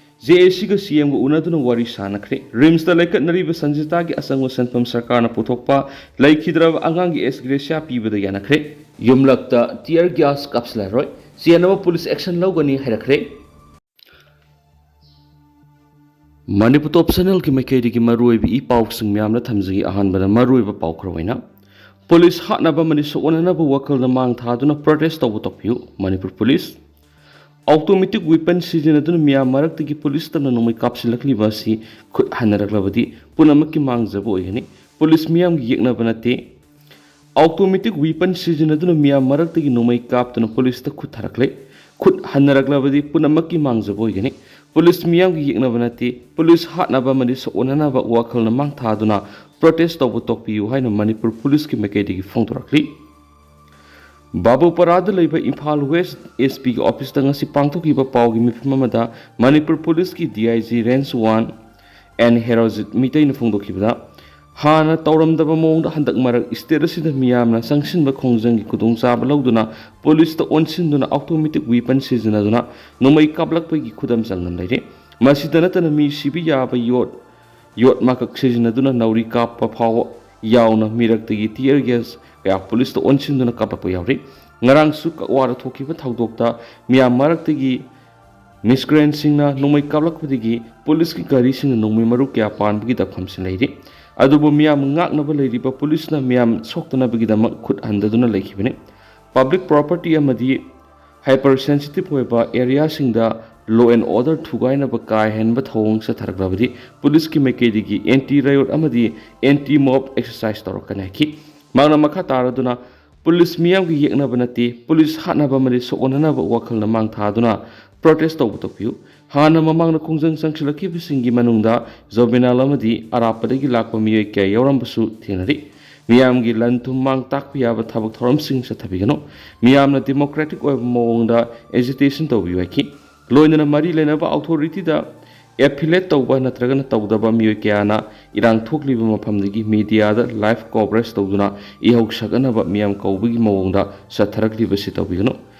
ꯖꯦ ꯑꯦ ꯁꯤꯒ ꯁꯤ ꯑꯦꯝꯒ ꯎꯅꯗꯨꯅ ꯋꯥꯔꯤ ꯁꯥꯟꯅꯈ꯭ꯔꯦ꯫ ꯔꯤꯝꯁꯇ ꯂꯩꯈꯠꯅꯔꯤꯕ ꯁꯟꯖꯤꯇꯥꯒꯤ ꯑꯆꯪꯕ ꯁꯦꯟꯐꯝ ꯁꯔꯀꯥꯔꯅ ꯄꯨꯊꯣꯛꯄ ꯂꯩꯈꯤꯗ꯭ꯔꯕ ꯑꯉꯥꯡꯒꯤ ꯑꯦꯁ ꯒ꯭ꯔꯦꯁꯤꯌꯥ ꯄꯤꯕꯗ ꯌꯥꯅꯈ꯭ꯔꯦ꯫ ꯌꯨꯝꯂꯛꯇ ꯇꯤꯌꯔ ꯒ꯭ꯌꯥꯁ ꯀꯥꯞꯁꯤꯜꯂꯔꯣꯏ, ꯆꯦꯟꯅꯕ ꯄꯨꯂꯤꯁ ꯑꯦꯛꯁꯟ ꯂꯧꯒꯅꯤ ꯍꯥꯏꯔꯛꯈ꯭ꯔꯦ꯫ ꯃꯅꯤꯄꯨꯔ ꯇꯣꯞ ꯆꯦꯅꯦꯜꯒꯤ ꯃꯥꯏꯀꯩꯗꯒꯤ ꯃꯔꯨꯑꯣꯏꯕ ꯏ ꯄꯥꯎꯁꯤꯡ ꯃꯌꯥꯝꯅ ꯊꯝꯖꯒꯦ꯫ ꯑꯍꯥꯟꯕꯗ ꯃꯔꯨꯑꯣꯏꯕ ꯄꯥꯎ ꯈꯔ ꯑꯣꯏꯅ, ꯄꯨꯂꯤꯁ ꯍꯥꯠꯅꯕ ꯑꯃꯗꯤ ꯁꯣꯛꯅꯅꯕ ꯋꯥꯈꯜꯗ ꯃꯥꯡ ꯊꯥꯗꯨꯅ ꯄ꯭ꯔꯣꯇꯦꯁ ꯇꯧꯕ ꯇꯣꯛꯄꯤꯌꯨ꯫ ꯃꯅꯤꯄꯨꯔ ꯄꯨꯂꯤꯁ꯫ ꯑꯣꯇꯣꯃꯦꯇꯤꯛ ꯋꯦꯄꯟ ꯁꯤꯖꯤꯟꯅꯗꯨꯅ ꯃꯤꯌꯥꯝ ꯃꯔꯛꯇꯒꯤ ꯄꯨꯂꯤꯁ ꯇꯝꯅ ꯅꯣꯡꯃꯩ ꯀꯥꯞꯁꯤꯜꯂꯛꯂꯤꯕ ꯑꯁꯤ ꯈꯨꯠ ꯍꯟꯅꯔꯛꯂꯕꯗꯤ ꯄꯨꯝꯅꯃꯛꯀꯤ ꯃꯥꯡꯖꯕ ꯑꯣꯏꯒꯅꯤ꯫ ꯄꯨꯂꯤꯁ ꯃꯤꯌꯥꯝꯒꯤ ꯌꯦꯛꯅꯕ ꯅꯠꯇꯦ꯫ ꯑꯣꯇꯣꯃꯦꯇꯤꯛ ꯋꯦꯄꯟ ꯁꯤꯖꯤꯟꯅꯗꯨꯅ ꯃꯤꯌꯥꯝ ꯃꯔꯛꯇꯒꯤ ꯅꯣꯡꯃꯩ ꯀꯥꯞꯇꯨꯅ ꯄꯨꯂꯤꯁꯇ ꯈꯨꯠ ꯊꯥꯔꯛꯂꯦ꯫ ꯈꯨꯠ ꯍꯟꯅꯔꯛꯂꯕꯗꯤ ꯄꯨꯝꯅꯃꯛꯀꯤ ꯃꯥꯡꯖꯕ ꯑꯣꯏꯒꯅꯤ꯫ ꯄꯨꯂꯤꯁ ꯃꯤꯌꯥꯝꯒꯤ ꯌꯦꯛꯅꯕ ꯅꯠꯇꯦ꯫ ꯄꯨꯂꯤꯁ ꯍꯥꯠꯅꯕ ꯑꯃꯗꯤ ꯁꯣꯛꯅꯅꯕ ꯋꯥꯈꯜꯅ ꯃꯥꯡ ꯊꯥꯗꯨꯅ ꯄ꯭ꯔꯣꯇꯦꯁ ꯇꯧꯕ ꯇꯣꯛꯄꯤꯌꯨ ꯍꯥꯏꯅ ꯃꯅꯤꯄꯨꯔ ꯄꯨꯂꯤꯁꯀꯤ ꯃꯥꯏꯀꯩꯗꯒꯤ ꯐꯣꯡꯗꯣꯔꯛꯂꯤ꯫ ꯕꯥꯕꯨꯄꯥꯔꯥꯗ ꯂꯩꯕ ꯏꯝꯐꯥꯜ ꯋꯦꯁ ꯑꯦꯁ ꯄꯤꯒꯤ ꯑꯣꯐꯤꯁꯇ ꯉꯁꯤ ꯄꯥꯡꯊꯣꯛꯈꯤꯕ ꯄꯥꯎꯒꯤ ꯃꯤꯐꯝ ꯑꯃꯗ ꯃꯅꯤꯄꯨꯔ ꯄꯨꯂꯤꯁꯀꯤ D I G range one N Herojit ꯃꯤꯇꯩꯅ ꯐꯣꯡꯗꯣꯛꯈꯤꯕꯗ, ꯍꯥꯟꯅ ꯇꯧꯔꯝꯗꯕ ꯃꯑꯣꯡꯗ ꯍꯟꯗꯛ ꯃꯔꯛ ꯁ꯭ꯇꯦꯠ ꯑꯁꯤꯗ ꯃꯤꯌꯥꯝꯅ ꯆꯪꯁꯤꯟꯕ ꯈꯣꯡꯖꯪꯒꯤ ꯈꯨꯗꯣꯡꯆꯥꯕ ꯂꯧꯗꯨꯅ ꯄꯨꯂꯤꯁꯇ ꯑꯣꯟꯁꯤꯟꯗꯨꯅ ꯑꯣꯇꯣꯃꯦꯇꯤꯛ ꯋꯦꯄꯟ ꯁꯤꯖꯤꯟꯅꯗꯨꯅ ꯅꯣꯡꯃꯩ ꯀꯥꯞꯂꯛꯄꯒꯤ ꯈꯨꯗꯝ ꯆꯥꯡꯗꯝ ꯂꯩꯔꯤ꯫ ꯃꯁꯤꯗ ꯅꯠꯇꯅ ꯃꯤ ꯁꯤꯕ ꯌꯥꯕ ꯌꯣꯠ, ꯌꯣꯠ ꯃꯀꯛ ꯁꯤꯖꯤꯟꯅꯗꯨꯅ ꯅꯥꯎꯔꯤ ꯀꯥꯞꯄ ꯐꯥꯎꯕ ꯌꯥꯎꯅ ꯃꯤꯔꯛꯇꯒꯤ tear gas ꯀꯌꯥ ꯄꯨꯂꯤꯁꯇ ꯑꯣꯟꯁꯤꯟꯗꯨꯅ ꯀꯥꯞꯂꯛꯄ ꯌꯥꯎꯔꯤ꯫ ꯉꯔꯥꯡꯁꯨ ꯀꯛꯋꯥꯗ ꯊꯣꯛꯈꯤꯕ ꯊꯧꯗꯣꯛꯇ ꯃꯤꯌꯥꯝ ꯃꯔꯛꯇꯒꯤ ꯃꯤꯁꯀ꯭ꯔꯦꯟꯁꯤꯡꯅ ꯅꯣꯡꯃꯩ ꯀꯥꯞꯂꯛꯄꯗꯒꯤ ꯄꯨꯂꯤꯁꯀꯤ ꯒꯥꯔꯤꯁꯤꯡꯅ ꯅꯣꯡꯃꯩ ꯃꯔꯨ ꯀꯌꯥ ꯄꯥꯟꯕꯒꯤ ꯗꯞꯈꯝꯁꯤꯡ ꯂꯩꯔꯤ꯫ ꯑꯗꯨꯕꯨ ꯃꯤꯌꯥꯝ ꯉꯥꯛꯅꯕ ꯂꯩꯔꯤꯕ ꯄꯨꯂꯤꯁꯅ ꯃꯤꯌꯥꯝ ꯁꯣꯛꯇꯅꯕꯒꯤꯗꯃꯛ ꯈꯨꯠ ꯍꯟꯗꯗꯨꯅ ꯂꯩꯈꯤꯕꯅꯤ꯫ ꯄꯕ꯭ꯂꯤꯛ ꯄ꯭ꯔꯣꯄꯔꯇꯤ ꯑꯃꯗꯤ ꯍꯥꯏꯄꯔ ꯁꯦꯟꯁꯤꯇꯤꯚ ꯑꯣꯏꯕ ꯑꯦꯔꯤꯌꯥꯁꯤꯡꯗ law and order ꯊꯨꯒꯥꯏꯅꯕ ꯀꯥ ꯍꯦꯟꯕ ꯊꯧꯑꯣꯡ ꯆꯠꯊꯔꯛꯂꯕꯗꯤ ꯄꯨꯂꯤꯁꯀꯤ ꯃꯥꯏꯀꯩꯗꯒꯤ anti riot ꯑꯃꯗꯤ anti mob exercise ꯇꯧꯔꯛꯀꯅꯤ ꯍꯥꯏꯈꯤ꯫ ꯃꯍꯥꯛꯅ ꯃꯈꯥ ꯇꯥꯔꯗꯨꯅ, ꯄꯨꯂꯤꯁ ꯃꯤꯌꯥꯝꯒꯤ ꯌꯦꯛꯅꯕ ꯅꯠꯇꯦ, ꯄꯨꯂꯤꯁ ꯍꯥꯠꯅꯕ ꯑꯃꯗꯤ ꯁꯣꯛꯅꯅꯕ ꯋꯥꯈꯜꯅ ꯃꯥꯡ ꯊꯥꯗꯨꯅ ꯄ꯭ꯔꯣꯇꯦꯁ ꯇꯧꯕ ꯇꯣꯛꯄꯤꯌꯨ꯫ ꯍꯥꯟꯅ ꯃꯃꯥꯡꯗ ꯈꯣꯡꯖꯪ ꯆꯪꯁꯤꯜꯂꯛꯈꯤꯕꯁꯤꯡꯒꯤ ꯃꯅꯨꯡꯗ ꯖꯣꯕꯦꯅꯥꯏꯜ ꯑꯃꯗꯤ ꯑꯔꯥꯞꯄꯗꯒꯤ ꯂꯥꯛꯄ ꯃꯤꯑꯣꯏ ꯀꯌꯥ ꯌꯥꯎꯔꯝꯕꯁꯨ ꯊꯦꯡꯅꯔꯤ꯫ ꯃꯤꯌꯥꯝꯒꯤ ꯂꯟ ꯊꯨꯝ ꯃꯥꯡ ꯇꯥꯛꯄ ꯌꯥꯕ ꯊꯕꯛ ꯊꯧꯔꯝꯁꯤꯡ ꯆꯠꯊꯕꯤꯒꯅꯨ꯫ ꯃꯤꯌꯥꯝꯅ democratic ꯑꯣꯏꯕ ꯃꯑꯣꯡꯗ agitation ꯇꯧꯕꯤꯌꯨ ꯍꯥꯏꯈꯤ꯫ ꯂꯣꯏꯅꯅ ꯃꯔꯤ ꯂꯩꯅꯕ authority ꯗ affiliate ꯇꯧꯕ ꯅꯠꯇ꯭ꯔꯒꯅ ꯇꯧꯗꯕ ꯃꯤꯑꯣꯏ ꯀꯌꯥꯅ ꯏꯔꯥꯡ ꯊꯣꯛꯂꯤꯕ ꯃꯐꯝꯗꯒꯤ media ꯗ live coverage ꯇꯧꯗꯨꯅ ꯏꯍꯧ ꯁꯛꯅꯅꯕ ꯃꯤꯌꯥꯝ ꯀꯧꯕꯒꯤ ꯃꯑꯣꯡꯗ ꯆꯠꯊꯔꯛꯂꯤꯕꯁꯤ ꯇꯧꯕꯤꯒꯅꯨ꯫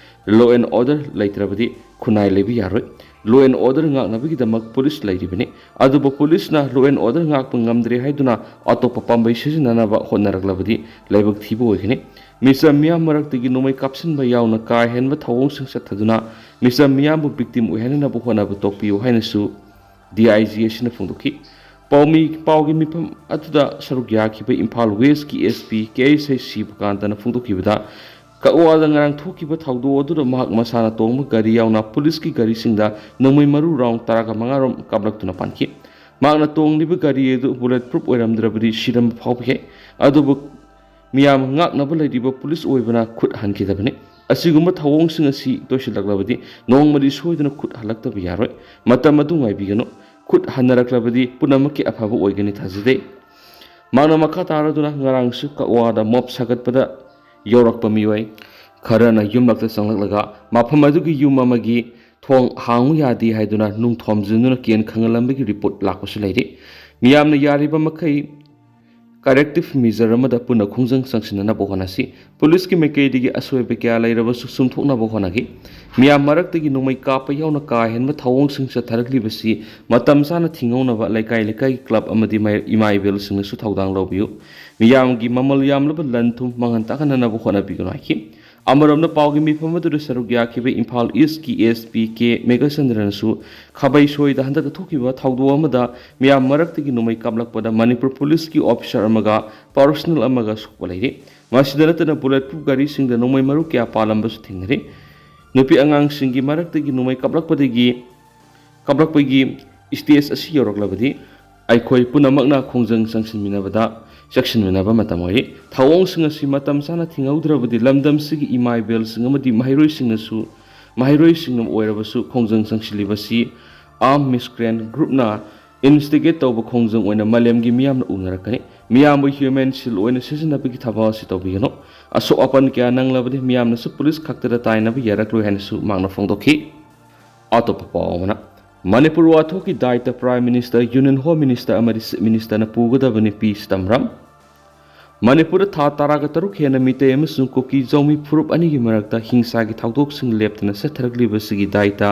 Law and order ꯂꯩꯇ꯭ꯔꯕꯗꯤ ꯈꯨꯟꯅꯥꯏ ꯂꯩꯕ ꯌꯥꯔꯣꯏ꯫ Law and order ꯉꯥꯛꯅꯕꯒꯤꯗꯃꯛ ꯄꯨꯂꯤꯁ ꯂꯩꯔꯤꯕꯅꯤ꯫ ꯑꯗꯨꯕꯨ ꯄꯨꯂꯤꯁꯅ law and order ꯉꯥꯛꯄ ꯉꯝꯗ꯭ꯔꯦ ꯍꯥꯏꯗꯨꯅ ꯑꯇꯣꯞꯄ ꯄꯥꯝꯕꯩ ꯁꯤꯖꯤꯟꯅꯅꯕ ꯍꯣꯠꯅꯔꯛꯂꯕꯗꯤ ꯂꯥꯏꯕꯛ ꯊꯤꯕ ꯑꯣꯏꯒꯅꯤ꯫ ꯃꯤꯆꯝ ꯃꯤꯌꯥꯝ ꯃꯔꯛꯇꯒꯤ ꯅꯣꯡꯃꯩ ꯀꯥꯞꯁꯤꯟꯕ ꯌꯥꯎꯅ ꯀꯥ ꯍꯦꯟꯕ ꯊꯧꯑꯣꯡꯁꯤꯡ ꯆꯠꯊꯗꯨꯅ ꯃꯤꯆꯝ ꯃꯤꯌꯥꯝꯕꯨ victim ꯑꯣꯏꯍꯟꯅꯅꯕ ꯍꯣꯠꯅꯕ ꯇꯣꯛꯄꯤꯌꯨ ꯍꯥꯏꯅꯁꯨ ꯗꯤ ꯑꯥꯏ ꯖꯤ ꯑꯁꯤꯅ ꯐꯣꯡꯗꯣꯛꯈꯤ꯫ ꯄꯥꯎꯃꯤ ꯄꯥꯎꯒꯤ ꯃꯤꯐꯝ ꯑꯗꯨꯗ ꯁꯔꯨꯛ ꯌꯥꯈꯤꯕ ꯏꯝꯐꯥꯜ ꯋꯦꯁꯀꯤ ꯑꯦꯁ ꯄꯤ ꯀꯦ ꯑꯩꯁ ꯑꯩ ꯁꯤꯕꯀꯥꯟꯇꯅ ꯐꯣꯡꯗꯣꯛꯈꯤꯕꯗ, ꯀꯛꯋꯥꯗ ꯉꯔꯥꯡ ꯊꯣꯛꯈꯤꯕ ꯊꯧꯗꯣꯛ ꯑꯗꯨꯗ ꯃꯍꯥꯛ ꯃꯁꯥꯅ ꯇꯣꯡꯕ ꯒꯥꯔꯤ ꯌꯥꯎꯅ ꯄꯨꯂꯤꯁꯀꯤ ꯒꯥꯔꯤꯁꯤꯡꯗ ꯅꯣꯡꯃꯩ ꯃꯔꯨ ꯔꯥꯎꯟ ꯇꯔꯥꯒ ꯃꯉꯥꯔꯣꯝ ꯀꯥꯞꯂꯛꯇꯨꯅ ꯄꯥꯟꯈꯤ꯫ ꯃꯍꯥꯛꯅ ꯇꯣꯡꯂꯤꯕ ꯒꯥꯔꯤ ꯑꯗꯨ ꯕꯨꯂꯦꯠ ꯄ꯭ꯔꯨꯐ ꯑꯣꯏꯔꯝꯗ꯭ꯔꯕꯗꯤ ꯁꯤꯔꯝꯕ ꯐꯥꯎꯕ ꯌꯥꯏ, ꯑꯗꯨꯕꯨ ꯃꯤꯌꯥꯝ ꯉꯥꯛꯅꯕ ꯂꯩꯔꯤꯕ ꯄꯨꯂꯤꯁ ꯑꯣꯏꯕꯅ ꯈꯨꯠ ꯍꯟꯈꯤꯗꯕꯅꯤ꯫ ꯑꯁꯤꯒꯨꯝꯕ ꯊꯧꯑꯣꯡꯁꯤꯡ ꯑꯁꯤ ꯇꯣꯏꯁꯤꯜꯂꯛꯂꯕꯗꯤ ꯅꯣꯡꯃꯗꯤ ꯁꯣꯏꯗꯅ ꯈꯨꯠ ꯍꯜꯂꯛꯇꯕ ꯌꯥꯔꯣꯏ꯫ ꯃꯇꯝ ꯑꯗꯨ ꯉꯥꯏꯕꯤꯒꯅꯨ꯫ ꯈꯨꯠ ꯍꯟꯅꯔꯛꯂꯕꯗꯤ ꯄꯨꯝꯅꯃꯛꯀꯤ ꯑꯐꯕ ꯑꯣꯏꯒꯅꯤ ꯊꯥꯖꯗꯦ꯫ ꯃꯍꯥꯛꯅ ꯃꯈꯥ ꯇꯥꯔꯗꯨꯅ ꯉꯔꯥꯡꯁꯨ ꯀꯛꯋꯥꯗ ꯃꯣꯞ ꯁꯥꯒꯠꯄꯗ ꯌꯧꯔꯛꯄ ꯃꯤꯑꯣꯏ ꯈꯔꯅ ꯌꯨꯝꯂꯛꯇ ꯆꯪꯂꯛꯂꯒ ꯃꯐꯝ ꯑꯗꯨꯒꯤ ꯌꯨꯝ ꯑꯃꯒꯤ ꯊꯣꯡ ꯍꯥꯡꯉꯨ ꯌꯥꯗꯦ ꯍꯥꯏꯗꯨꯅ ꯅꯨꯡ ꯊꯣꯝꯖꯤꯟꯗꯨꯅ ꯀꯦꯟ ꯈꯪꯍꯜꯂꯝꯕꯒꯤ ꯔꯤꯄꯣꯔꯠ ꯂꯥꯛꯄꯁꯨ ꯂꯩꯔꯤ꯫ ꯃꯤꯌꯥꯝꯅ ꯌꯥꯔꯤꯕ ꯃꯈꯩ ꯀꯔꯦꯛꯇꯤꯚ ꯃꯤꯖꯔ ꯑꯃꯗ ꯄꯨꯟꯅ ꯈꯣꯡꯖꯪ ꯆꯪꯁꯤꯟꯅꯅꯕ ꯍꯣꯠꯅꯁꯤ꯫ ꯄꯨꯂꯤꯁꯀꯤ ꯃꯥꯏꯀꯩꯗꯒꯤ ꯑꯁꯣꯏꯕ ꯀꯌꯥ ꯂꯩꯔꯕꯁꯨ ꯆꯨꯝꯊꯣꯛꯅꯕ ꯍꯣꯠꯅꯈꯤ꯫ ꯃꯤꯌꯥꯝ ꯃꯔꯛꯇꯒꯤ ꯅꯣꯡꯃꯩ ꯀꯥꯞꯄ ꯌꯥꯎꯅ ꯀꯥ ꯍꯦꯟꯕ ꯊꯧꯑꯣꯡꯁꯤꯡ ꯆꯠꯊꯔꯛꯂꯤꯕꯁꯤ ꯃꯇꯝ ꯆꯥꯅ ꯊꯤꯡꯍꯧꯅꯕ ꯂꯩꯀꯥꯏ ꯂꯩꯀꯥꯏꯒꯤ ꯀ꯭ꯂꯕ ꯑꯃꯗꯤ ꯃꯥꯏ-, ꯏꯃꯥ ꯏꯕꯦꯜꯁꯤꯡꯅꯁꯨ ꯊꯧꯗꯥꯡ ꯂꯧꯕꯤꯌꯨ꯫ ꯃꯤꯌꯥꯝꯒꯤ ꯃꯃꯜ ꯌꯥꯝꯂꯕ ꯂꯟ ꯊꯨꯝ ꯃꯥꯡꯍꯟ ꯇꯥꯛꯍꯟꯅꯅꯕ ꯍꯣꯠꯅꯕꯤꯒꯅꯨ ꯍꯥꯏꯈꯤ꯫ ꯑꯃꯔꯣꯝꯗ ꯄꯥꯎꯒꯤ ꯃꯤꯐꯝ ꯑꯗꯨꯗ ꯁꯔꯨꯛ ꯌꯥꯈꯤꯕ ꯏꯝꯐꯥꯜ ꯏꯁꯀꯤ ꯑꯦꯁ ꯄꯤ ꯀꯦ ꯃꯦꯘꯆꯟꯗ꯭ꯔꯅꯁꯨ ꯈꯥꯕꯩ ꯁꯣꯏꯗ ꯍꯟꯗꯛꯇ ꯊꯣꯛꯈꯤꯕ ꯊꯧꯗꯣꯛ ꯑꯃꯗ ꯃꯤꯌꯥꯝ ꯃꯔꯛꯇꯒꯤ ꯅꯣꯡꯃꯩ ꯀꯥꯞꯂꯛꯄꯗ ꯃꯅꯤꯄꯨꯔ ꯄꯨꯂꯤꯁꯀꯤ ꯑꯣꯐꯤꯁꯥꯔ ꯑꯃꯒ ꯄꯥꯔꯁꯣꯅꯦꯜ ꯑꯃꯒ ꯁꯣꯛꯄ ꯂꯩꯔꯤ꯫ ꯃꯁꯤꯗ ꯅꯠꯇꯅ ꯕꯨꯂꯦꯠ ꯄ꯭ꯔꯨꯐ ꯒꯥꯔꯤꯁꯤꯡꯗ ꯅꯣꯡꯃꯩ ꯃꯔꯨ ꯀꯌꯥ ꯄꯥꯜꯂꯝꯕꯁꯨ ꯊꯦꯡꯅꯔꯤ꯫ ꯅꯨꯄꯤ ꯑꯉꯥꯡꯁꯤꯡꯒꯤ ꯃꯔꯛꯇꯒꯤ ꯅꯣꯡꯃꯩ ꯀꯥꯞꯂꯛꯄꯗꯒꯤ ꯀꯥꯞꯂꯛꯄꯒꯤ ꯁ꯭ꯇꯦꯖ ꯑꯁꯤ ꯌꯧꯔꯛꯂꯕꯗꯤ ꯑꯩꯈꯣꯏ ꯄꯨꯝꯅꯃꯛꯅ ꯈꯣꯡꯖꯪ ꯆꯪꯁꯤꯟꯃꯤꯟꯅꯕꯗ ꯆꯦꯛꯁꯤꯟꯃꯤꯟꯅꯕ ꯃꯇꯝ ꯑꯣꯏꯔꯤ꯫ ꯊꯧꯑꯣꯡꯁꯤꯡ ꯑꯁꯤ ꯃꯇꯝ ꯆꯥꯅ ꯊꯤꯡꯍꯧꯗ꯭ꯔꯕꯗꯤ ꯂꯝꯗꯝꯁꯤꯒꯤ ꯏꯃꯥ ꯏꯕꯦꯜꯁꯤꯡ ꯑꯃꯗꯤ ꯃꯍꯩꯔꯣꯏꯁꯤꯡꯅꯁꯨ, ꯃꯍꯩꯔꯣꯏꯁꯤꯡꯅ ꯑꯣꯏꯔꯕꯁꯨ ꯈꯣꯡꯖꯪ ꯆꯪꯁꯤꯜꯂꯤꯕꯁꯤ ꯑꯥꯔꯝ ꯃꯤꯁꯀ꯭ꯔꯦꯟ ꯒ꯭ꯔꯨꯞꯅ ꯏꯟꯁꯇꯤꯒꯦꯠ ꯇꯧꯕ ꯈꯣꯡꯖꯪ ꯑꯣꯏꯅ ꯃꯥꯂꯦꯝꯒꯤ ꯃꯤꯌꯥꯝꯅ ꯎꯅꯔꯛꯀꯅꯤ꯫ ꯃꯤꯌꯥꯝꯕꯨ ꯍ꯭ꯌꯨꯃꯦꯟ ꯁꯤꯜ ꯑꯣꯏꯅ ꯁꯤꯖꯤꯟꯅꯕꯒꯤ ꯊꯕꯛ ꯑꯁꯤ ꯇꯧꯕꯤꯒꯅꯨ꯫ ꯑꯁꯣꯛ ꯑꯄꯟ ꯀꯌꯥ ꯅꯪꯂꯕꯗꯤ ꯃꯤꯌꯥꯝꯅꯁꯨ ꯄꯨꯂꯤꯁ ꯈꯛꯇꯗ ꯇꯥꯏꯅꯕ ꯌꯥꯔꯛꯂꯣꯏ ꯍꯥꯏꯅꯁꯨ ꯃꯍꯥꯛꯅ ꯐꯣꯡꯗꯣꯛꯈꯤ꯫ ꯑꯇꯣꯞꯄ ꯄꯥꯎ ꯑꯃꯅ, ꯃꯅꯤꯄꯨꯔ ꯋꯥꯊꯣꯛꯀꯤ ꯗꯥꯏꯇ prime minister, union home minister ꯑꯃꯗꯤ ꯆꯤꯐ ꯃꯤꯅꯤꯁꯇꯔꯅ ꯄꯨꯒꯗꯕꯅꯤ ꯄꯤ ꯆꯤꯗꯝꯕꯔꯝ꯫ ꯃꯅꯤꯄꯨꯔꯗ ꯊꯥ ꯇꯔꯥꯒ ꯇꯔꯨꯛ ꯍꯦꯟꯅ ꯃꯤꯇꯩ ꯑꯃꯁꯨꯡ ꯀꯨꯀꯤ ꯖꯧꯃꯤ ꯐꯨꯔꯨꯞ ꯑꯅꯤꯒꯤ ꯃꯔꯛꯇ ꯍꯤꯡꯁꯥꯒꯤ ꯊꯧꯗꯣꯛꯁꯤꯡ ꯂꯦꯞꯇꯅ ꯆꯠꯊꯔꯛꯂꯤꯕꯁꯤꯒꯤ ꯗꯥꯏꯇ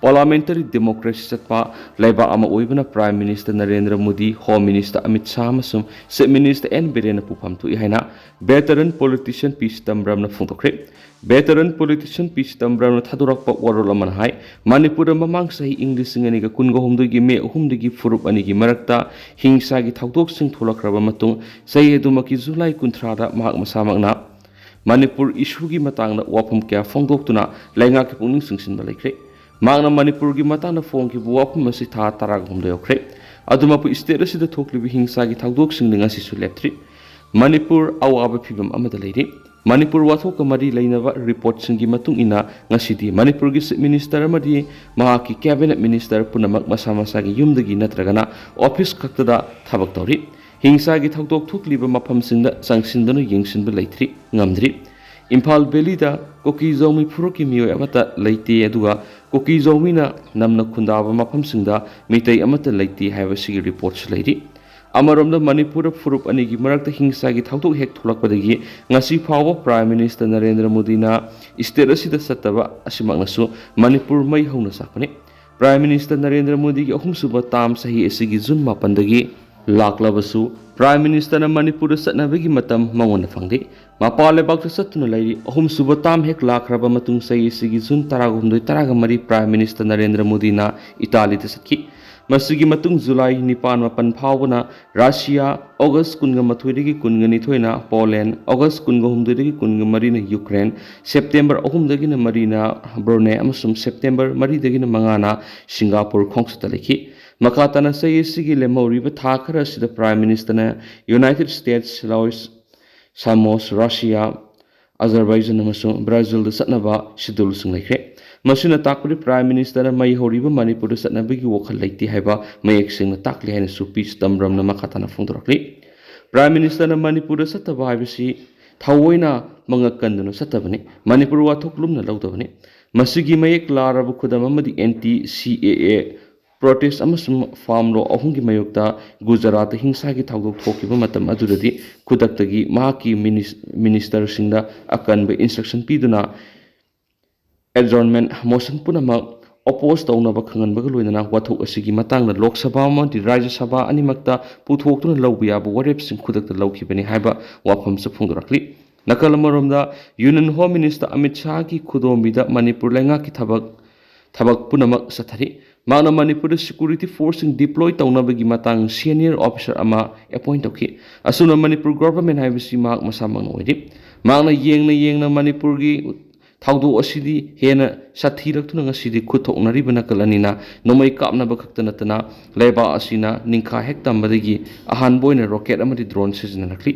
Parliamentary democracy ꯆꯠꯄ ꯂꯩꯕꯥꯛ ꯑꯃ ꯑꯣꯏꯕꯅ Prime Minister Narendra Modi, Home Minister Amit Shah ꯑꯃꯁꯨꯡ Chief Minister ꯑꯦꯟ ꯕꯤꯔꯦꯟꯅ ꯄꯨꯐꯝ ꯊꯣꯛꯏ ꯍꯥꯏꯅ veteran politician ꯄꯤ ꯆꯤꯗꯝꯕꯔꯝꯅ ꯐꯣꯡꯗꯣꯛꯈ꯭ꯔꯦ꯫ Veteran politician ꯄꯤ ꯆꯤꯗꯝꯕꯔꯝꯅ ꯊꯥꯗꯣꯔꯛꯄ ꯋꯥꯔꯣꯜ ꯑꯃꯅ ꯍꯥꯏ, ꯃꯅꯤꯄꯨꯔꯗ ꯃꯃꯥꯡ ꯆꯍꯤ ꯏꯪ ꯂꯤꯁꯤꯡ ꯑꯅꯤꯒ ꯀꯨꯟꯒ ꯍꯨꯝꯗꯣꯏꯒꯤ ꯃꯦ ꯑꯍꯨꯝꯗꯒꯤ ꯐꯨꯔꯨꯞ ꯑꯅꯤꯒꯤ ꯃꯔꯛꯇ ꯍꯤꯡꯁꯥꯒꯤ ꯊꯧꯗꯣꯛꯁꯤꯡ ꯊꯣꯛꯂꯛꯈ꯭ꯔꯕ ꯃꯇꯨꯡ, ꯆꯍꯤ ꯑꯗꯨꯃꯛꯀꯤ ꯖꯨꯂꯥꯏ ꯀꯨꯟꯊ꯭ꯔꯥꯗ ꯃꯍꯥꯛ ꯃꯁꯥꯃꯛꯅ ꯃꯅꯤꯄꯨꯔ issueꯒꯤ ꯃꯇꯥꯡꯗ ꯋꯥꯐꯝ ꯀꯌꯥ ꯐꯣꯡꯗꯣꯛꯇꯨꯅ ꯂꯩꯉꯥꯛꯀꯤ ꯄꯨꯛꯅꯤꯡ ꯆꯤꯡꯁꯤꯟꯕ ꯂꯩꯈ꯭ꯔꯦ꯫ ꯃꯍꯥꯛꯅ ꯃꯅꯤꯄꯨꯔꯒꯤ ꯃꯇꯥꯡꯗ ꯐꯣꯡꯈꯤꯕ ꯋꯥꯐꯝ ꯑꯁꯤ ꯊꯥ ꯇꯔꯥꯒ ꯍꯨꯝꯗꯣꯏ ꯌꯧꯈ꯭ꯔꯦ꯫ ꯑꯗꯨꯃꯛꯄꯨ, state ꯑꯁꯤꯗ ꯊꯣꯛꯂꯤꯕ ꯍꯤꯡꯁꯥꯒꯤ ꯊꯧꯗꯣꯛꯁꯤꯡꯗꯤ ꯉꯁꯤꯁꯨ ꯂꯦꯞꯇ꯭ꯔꯤ꯫ ꯃꯅꯤꯄꯨꯔ ꯑꯋꯥꯕ ꯐꯤꯕꯝ ꯑꯃꯗ ꯂꯩꯔꯤ꯫ ꯃꯅꯤꯄꯨꯔ ꯋꯥꯊꯣꯛꯀ ꯃꯔꯤ ꯂꯩꯅꯕ reportꯁꯤꯡꯒꯤ ꯃꯇꯨꯡ ꯏꯟꯅ, ꯉꯁꯤꯗꯤ ꯃꯅꯤꯄꯨꯔꯒꯤ Chief Minister ꯑꯃꯗꯤ ꯃꯍꯥꯛꯀꯤ Cabinet Minister ꯄꯨꯝꯅꯃꯛ ꯃꯁꯥ ꯃꯁꯥꯒꯤ ꯌꯨꯝꯗꯒꯤ ꯅꯠꯇ꯭ꯔꯒꯅ office ꯈꯛꯇꯗ ꯊꯕꯛ ꯇꯧꯔꯤ꯫ ꯍꯤꯡꯁꯥꯒꯤ ꯊꯧꯗꯣꯛ ꯊꯣꯛꯂꯤꯕ ꯃꯐꯝꯁꯤꯡꯗ ꯆꯪꯁꯤꯟꯗꯨꯅ ꯌꯦꯡꯁꯤꯟꯕ ꯂꯩꯇ꯭ꯔꯤ, ꯉꯝꯗ꯭ꯔꯤ꯫ ꯏꯝꯐꯥꯜ Valleyꯗ ꯀꯨꯀꯤ ꯖꯥꯎꯃꯤ ꯐꯨꯔꯨꯞꯀꯤ ꯃꯤꯑꯣꯏ ꯑꯃꯠꯇ ꯂꯩꯇꯦ, ꯑꯗꯨꯒ ꯀꯨꯀꯤ ꯖꯥꯎꯃꯤꯅ ꯅꯝꯅ ꯈꯨꯟꯗꯥꯕ ꯃꯐꯝꯁꯤꯡꯗ ꯃꯤꯇꯩ ꯑꯃꯠꯇ ꯂꯩꯇꯦ ꯍꯥꯏꯕꯁꯤꯒꯤ reportꯁꯨ ꯂꯩꯔꯤ꯫ ꯑꯃꯔꯣꯝꯗ, ꯃꯅꯤꯄꯨꯔꯗ ꯐꯨꯔꯨꯞ ꯑꯅꯤꯒꯤ ꯃꯔꯛꯇ ꯍꯤꯡꯁꯥꯒꯤ ꯊꯧꯗꯣꯛ ꯍꯦꯛ ꯊꯣꯛꯂꯛꯄꯗꯒꯤ ꯉꯁꯤ ꯐꯥꯎꯕ Prime Minister ꯅꯔꯦꯟꯗ꯭ꯔ ꯃꯣꯗꯤꯅ state ꯑꯁꯤꯗ ꯆꯠꯇꯕ ꯑꯁꯤꯃꯛꯅꯁꯨ ꯃꯅꯤꯄꯨꯔ ꯃꯩ ꯍꯧꯅ ꯆꯥꯛꯄꯅꯤ꯫ Prime Minister ꯅꯔꯦꯟꯗ꯭ꯔ ꯃꯣꯗꯤꯒꯤ ꯑꯍꯨꯝꯁꯨꯕ term ꯆꯍꯤ ꯑꯁꯤꯒꯤ ꯖꯨꯟ ꯃꯥꯄꯟꯗꯒꯤ ꯂꯥꯛꯂꯕꯁꯨ, Prime Ministerꯅ ꯃꯅꯤꯄꯨꯔꯗ ꯆꯠꯅꯕꯒꯤ ꯃꯇꯝ ꯃꯉꯣꯟꯗ ꯐꯪꯗꯦ꯫ ꯃꯄꯥꯟ ꯂꯩꯕꯥꯛꯇ ꯆꯠꯇꯨꯅ ꯂꯩꯔꯤ꯫ ꯑꯍꯨꯝꯁꯨꯕ term ꯍꯦꯛ ꯂꯥꯛꯈ꯭ꯔꯕ ꯃꯇꯨꯡ, ꯆꯍꯤ ꯑꯁꯤꯒꯤ ꯖꯨꯟ ꯇꯔꯥꯍꯨꯝꯗꯣꯏ, ꯇꯔꯥꯃꯔꯤ Prime Minister ꯅꯔꯦꯟꯗ꯭ꯔ ꯃꯣꯗꯤꯅ ꯏꯇꯥꯂꯤꯗ ꯆꯠꯈꯤ꯫ ꯃꯁꯤꯒꯤ ꯃꯇꯨꯡ ꯖꯨꯂꯥꯏ ꯅꯤꯄꯥꯟ ꯃꯥꯄꯟ ꯐꯥꯎꯕꯅ ꯔꯁꯤꯌꯥ, August ꯀꯨꯟꯒ ꯃꯥꯊꯣꯏꯗꯒꯤ ꯀꯨꯟꯒ ꯅꯤꯊꯣꯏꯅ Poland, August ꯀꯨꯟꯒ ꯍꯨꯝꯗꯣꯏꯗꯒꯤ ꯀꯨꯟꯒ ꯃꯔꯤꯅ Ukraine, September ꯑꯍꯨꯝꯗꯒꯤꯅ ꯃꯔꯤꯅ Brunei ꯑꯃꯁꯨꯡ September ꯃꯔꯤꯗꯒꯤꯅ ꯃꯉꯥꯅ ꯁꯤꯡꯒꯥꯄꯨꯔ ꯈꯣꯡꯆꯠꯇ ꯂꯩꯈꯤ꯫ ꯃꯈꯥ ꯇꯥꯅ ꯆꯍꯤ ꯑꯁꯤꯒꯤ ꯂꯦꯝꯍꯧꯔꯤꯕ ꯊꯥ ꯈꯔ ꯑꯁꯤꯗ Prime Ministerꯅ United States, Laos, Samoa, Russia, Azerbaijan ꯑꯃꯁꯨꯡ Brazilꯗ ꯆꯠꯅꯕ scheduleꯁꯤꯡ ꯂꯩꯈ꯭ꯔꯦ꯫ ꯃꯁꯤꯅ ꯇꯥꯛꯄꯗꯤ Prime Ministerꯅ ꯃꯩ ꯍꯧꯔꯤꯕ ꯃꯅꯤꯄꯨꯔꯗ ꯆꯠꯅꯕꯒꯤ ꯋꯥꯈꯜ ꯂꯩꯇꯦ ꯍꯥꯏꯕ ꯃꯌꯦꯛ ꯁꯦꯡꯅ ꯇꯥꯛꯂꯤ ꯍꯥꯏꯅꯁꯨ ꯄꯤ ꯆꯤꯗꯝꯕꯔꯝꯅ ꯃꯈꯥ ꯇꯥꯅ ꯐꯣꯡꯗꯣꯔꯛꯂꯤ꯫ Prime Ministerꯅ ꯃꯅꯤꯄꯨꯔꯗ ꯆꯠꯇꯕ ꯍꯥꯏꯕꯁꯤ ꯊꯑꯣꯏꯅ ꯃꯉꯛ ꯀꯟꯗꯨꯅ ꯆꯠꯇꯕꯅꯤ꯫ ꯃꯅꯤꯄꯨꯔ ꯋꯥꯊꯣꯛ ꯂꯨꯝꯅ ꯂꯧꯗꯕꯅꯤ꯫ ꯃꯁꯤꯒꯤ ꯃꯌꯦꯛ ꯂꯥꯔꯕ ꯈꯨꯗꯝ ꯑꯃꯗꯤ anti C A A protest ꯑꯃꯁꯨꯡ farm law ꯑꯍꯨꯝꯒꯤ ꯃꯥꯌꯣꯛꯇ ꯒꯨꯖꯔꯥꯠꯇ ꯍꯤꯡꯁꯥꯒꯤ ꯊꯧꯗꯣꯛ ꯊꯣꯛꯈꯤꯕ ꯃꯇꯝ ꯑꯗꯨꯗꯗꯤ ꯈꯨꯗꯛꯇꯒꯤ ꯃꯍꯥꯛꯀꯤ minis-, ministerꯁꯤꯡꯗ ꯑꯀꯟꯕ instruction ꯄꯤꯗꯨꯅ adjournment motion ꯄꯨꯝꯅꯃꯛ ꯑꯣꯄꯣꯖ ꯇꯧꯅꯕ ꯈꯪꯍꯟꯕꯒ ꯂꯣꯏꯅꯅ ꯋꯥꯊꯣꯛ ꯑꯁꯤꯒꯤ ꯃꯇꯥꯡꯗ ꯂꯣꯛ ꯁꯚꯥ ꯑꯃꯗꯤ ꯔꯥꯖ꯭ꯌ ꯁꯚꯥ ꯑꯅꯤꯃꯛꯇ ꯄꯨꯊꯣꯛꯇꯨꯅ ꯂꯧꯕ ꯌꯥꯕ ꯋꯥꯔꯦꯞꯁꯤꯡ ꯈꯨꯗꯛꯇ ꯂꯧꯈꯤꯕꯅꯤ ꯍꯥꯏꯕ ꯋꯥꯐꯝꯁꯨ ꯐꯣꯡꯗꯣꯔꯛꯂꯤ꯫ ꯅꯥꯀꯜ ꯑꯃꯔꯣꯝꯗ, ꯌꯨꯅꯤꯌꯟ ꯍꯣꯝ ꯃꯤꯅꯤꯁꯇꯔ ꯑꯃꯤꯠ ꯁꯥꯍꯒꯤ ꯈꯨꯗꯣꯝꯕꯤꯗ ꯃꯅꯤꯄꯨꯔ ꯂꯩꯉꯥꯛꯀꯤ ꯊꯕꯛ ꯊꯕꯛ ꯄꯨꯝꯅꯃꯛ ꯆꯠꯊꯔꯤ꯫ ꯃꯍꯥꯛꯅ ꯃꯅꯤꯄꯨꯔꯗ ꯁꯦꯀ꯭ꯌꯨꯔꯤꯇꯤ ꯐꯣꯔꯁꯁꯤꯡ ꯗꯤꯄ꯭ꯂꯣꯏ ꯇꯧꯅꯕꯒꯤ ꯃꯇꯥꯡ ꯁꯦꯅꯤꯌꯔ ꯑꯣꯐꯤꯁꯥꯔ ꯑꯃ ꯑꯦꯄꯣꯏꯟ ꯇꯧꯈꯤ꯫ ꯑꯁꯨꯝꯅ ꯃꯅꯤꯄꯨꯔ ꯒꯣꯚꯔꯟꯃꯦꯟ ꯍꯥꯏꯕꯁꯤ ꯃꯍꯥꯛ ꯃꯁꯥꯃꯛꯅ ꯑꯣꯏꯔꯤ꯫ ꯃꯍꯥꯛꯅ ꯌꯦꯡꯅ ꯌꯦꯡꯅ ꯃꯅꯤꯄꯨꯔꯒꯤ ꯊꯧꯗꯣꯛ ꯑꯁꯤꯗꯤ ꯍꯦꯟꯅ ꯁꯥꯊꯤꯔꯛꯇꯨꯅ ꯉꯁꯤꯗꯤ ꯈꯨꯠ ꯊꯣꯛꯅꯔꯤꯕ ꯅꯥꯀꯜ ꯑꯅꯤꯅ ꯅꯣꯡꯃꯩ ꯀꯥꯞꯅꯕ ꯈꯛꯇ ꯅꯠꯇꯅ ꯂꯩꯕꯥꯛ ꯑꯁꯤꯅ ꯅꯤꯡꯈꯥ ꯍꯦꯛ ꯇꯝꯕꯗꯒꯤ ꯑꯍꯥꯟꯕ ꯑꯣꯏꯅ ꯔꯣꯀꯦꯠ ꯑꯃꯗꯤ ꯗ꯭ꯔꯣꯟ ꯁꯤꯖꯤꯟꯅꯔꯛꯂꯤ꯫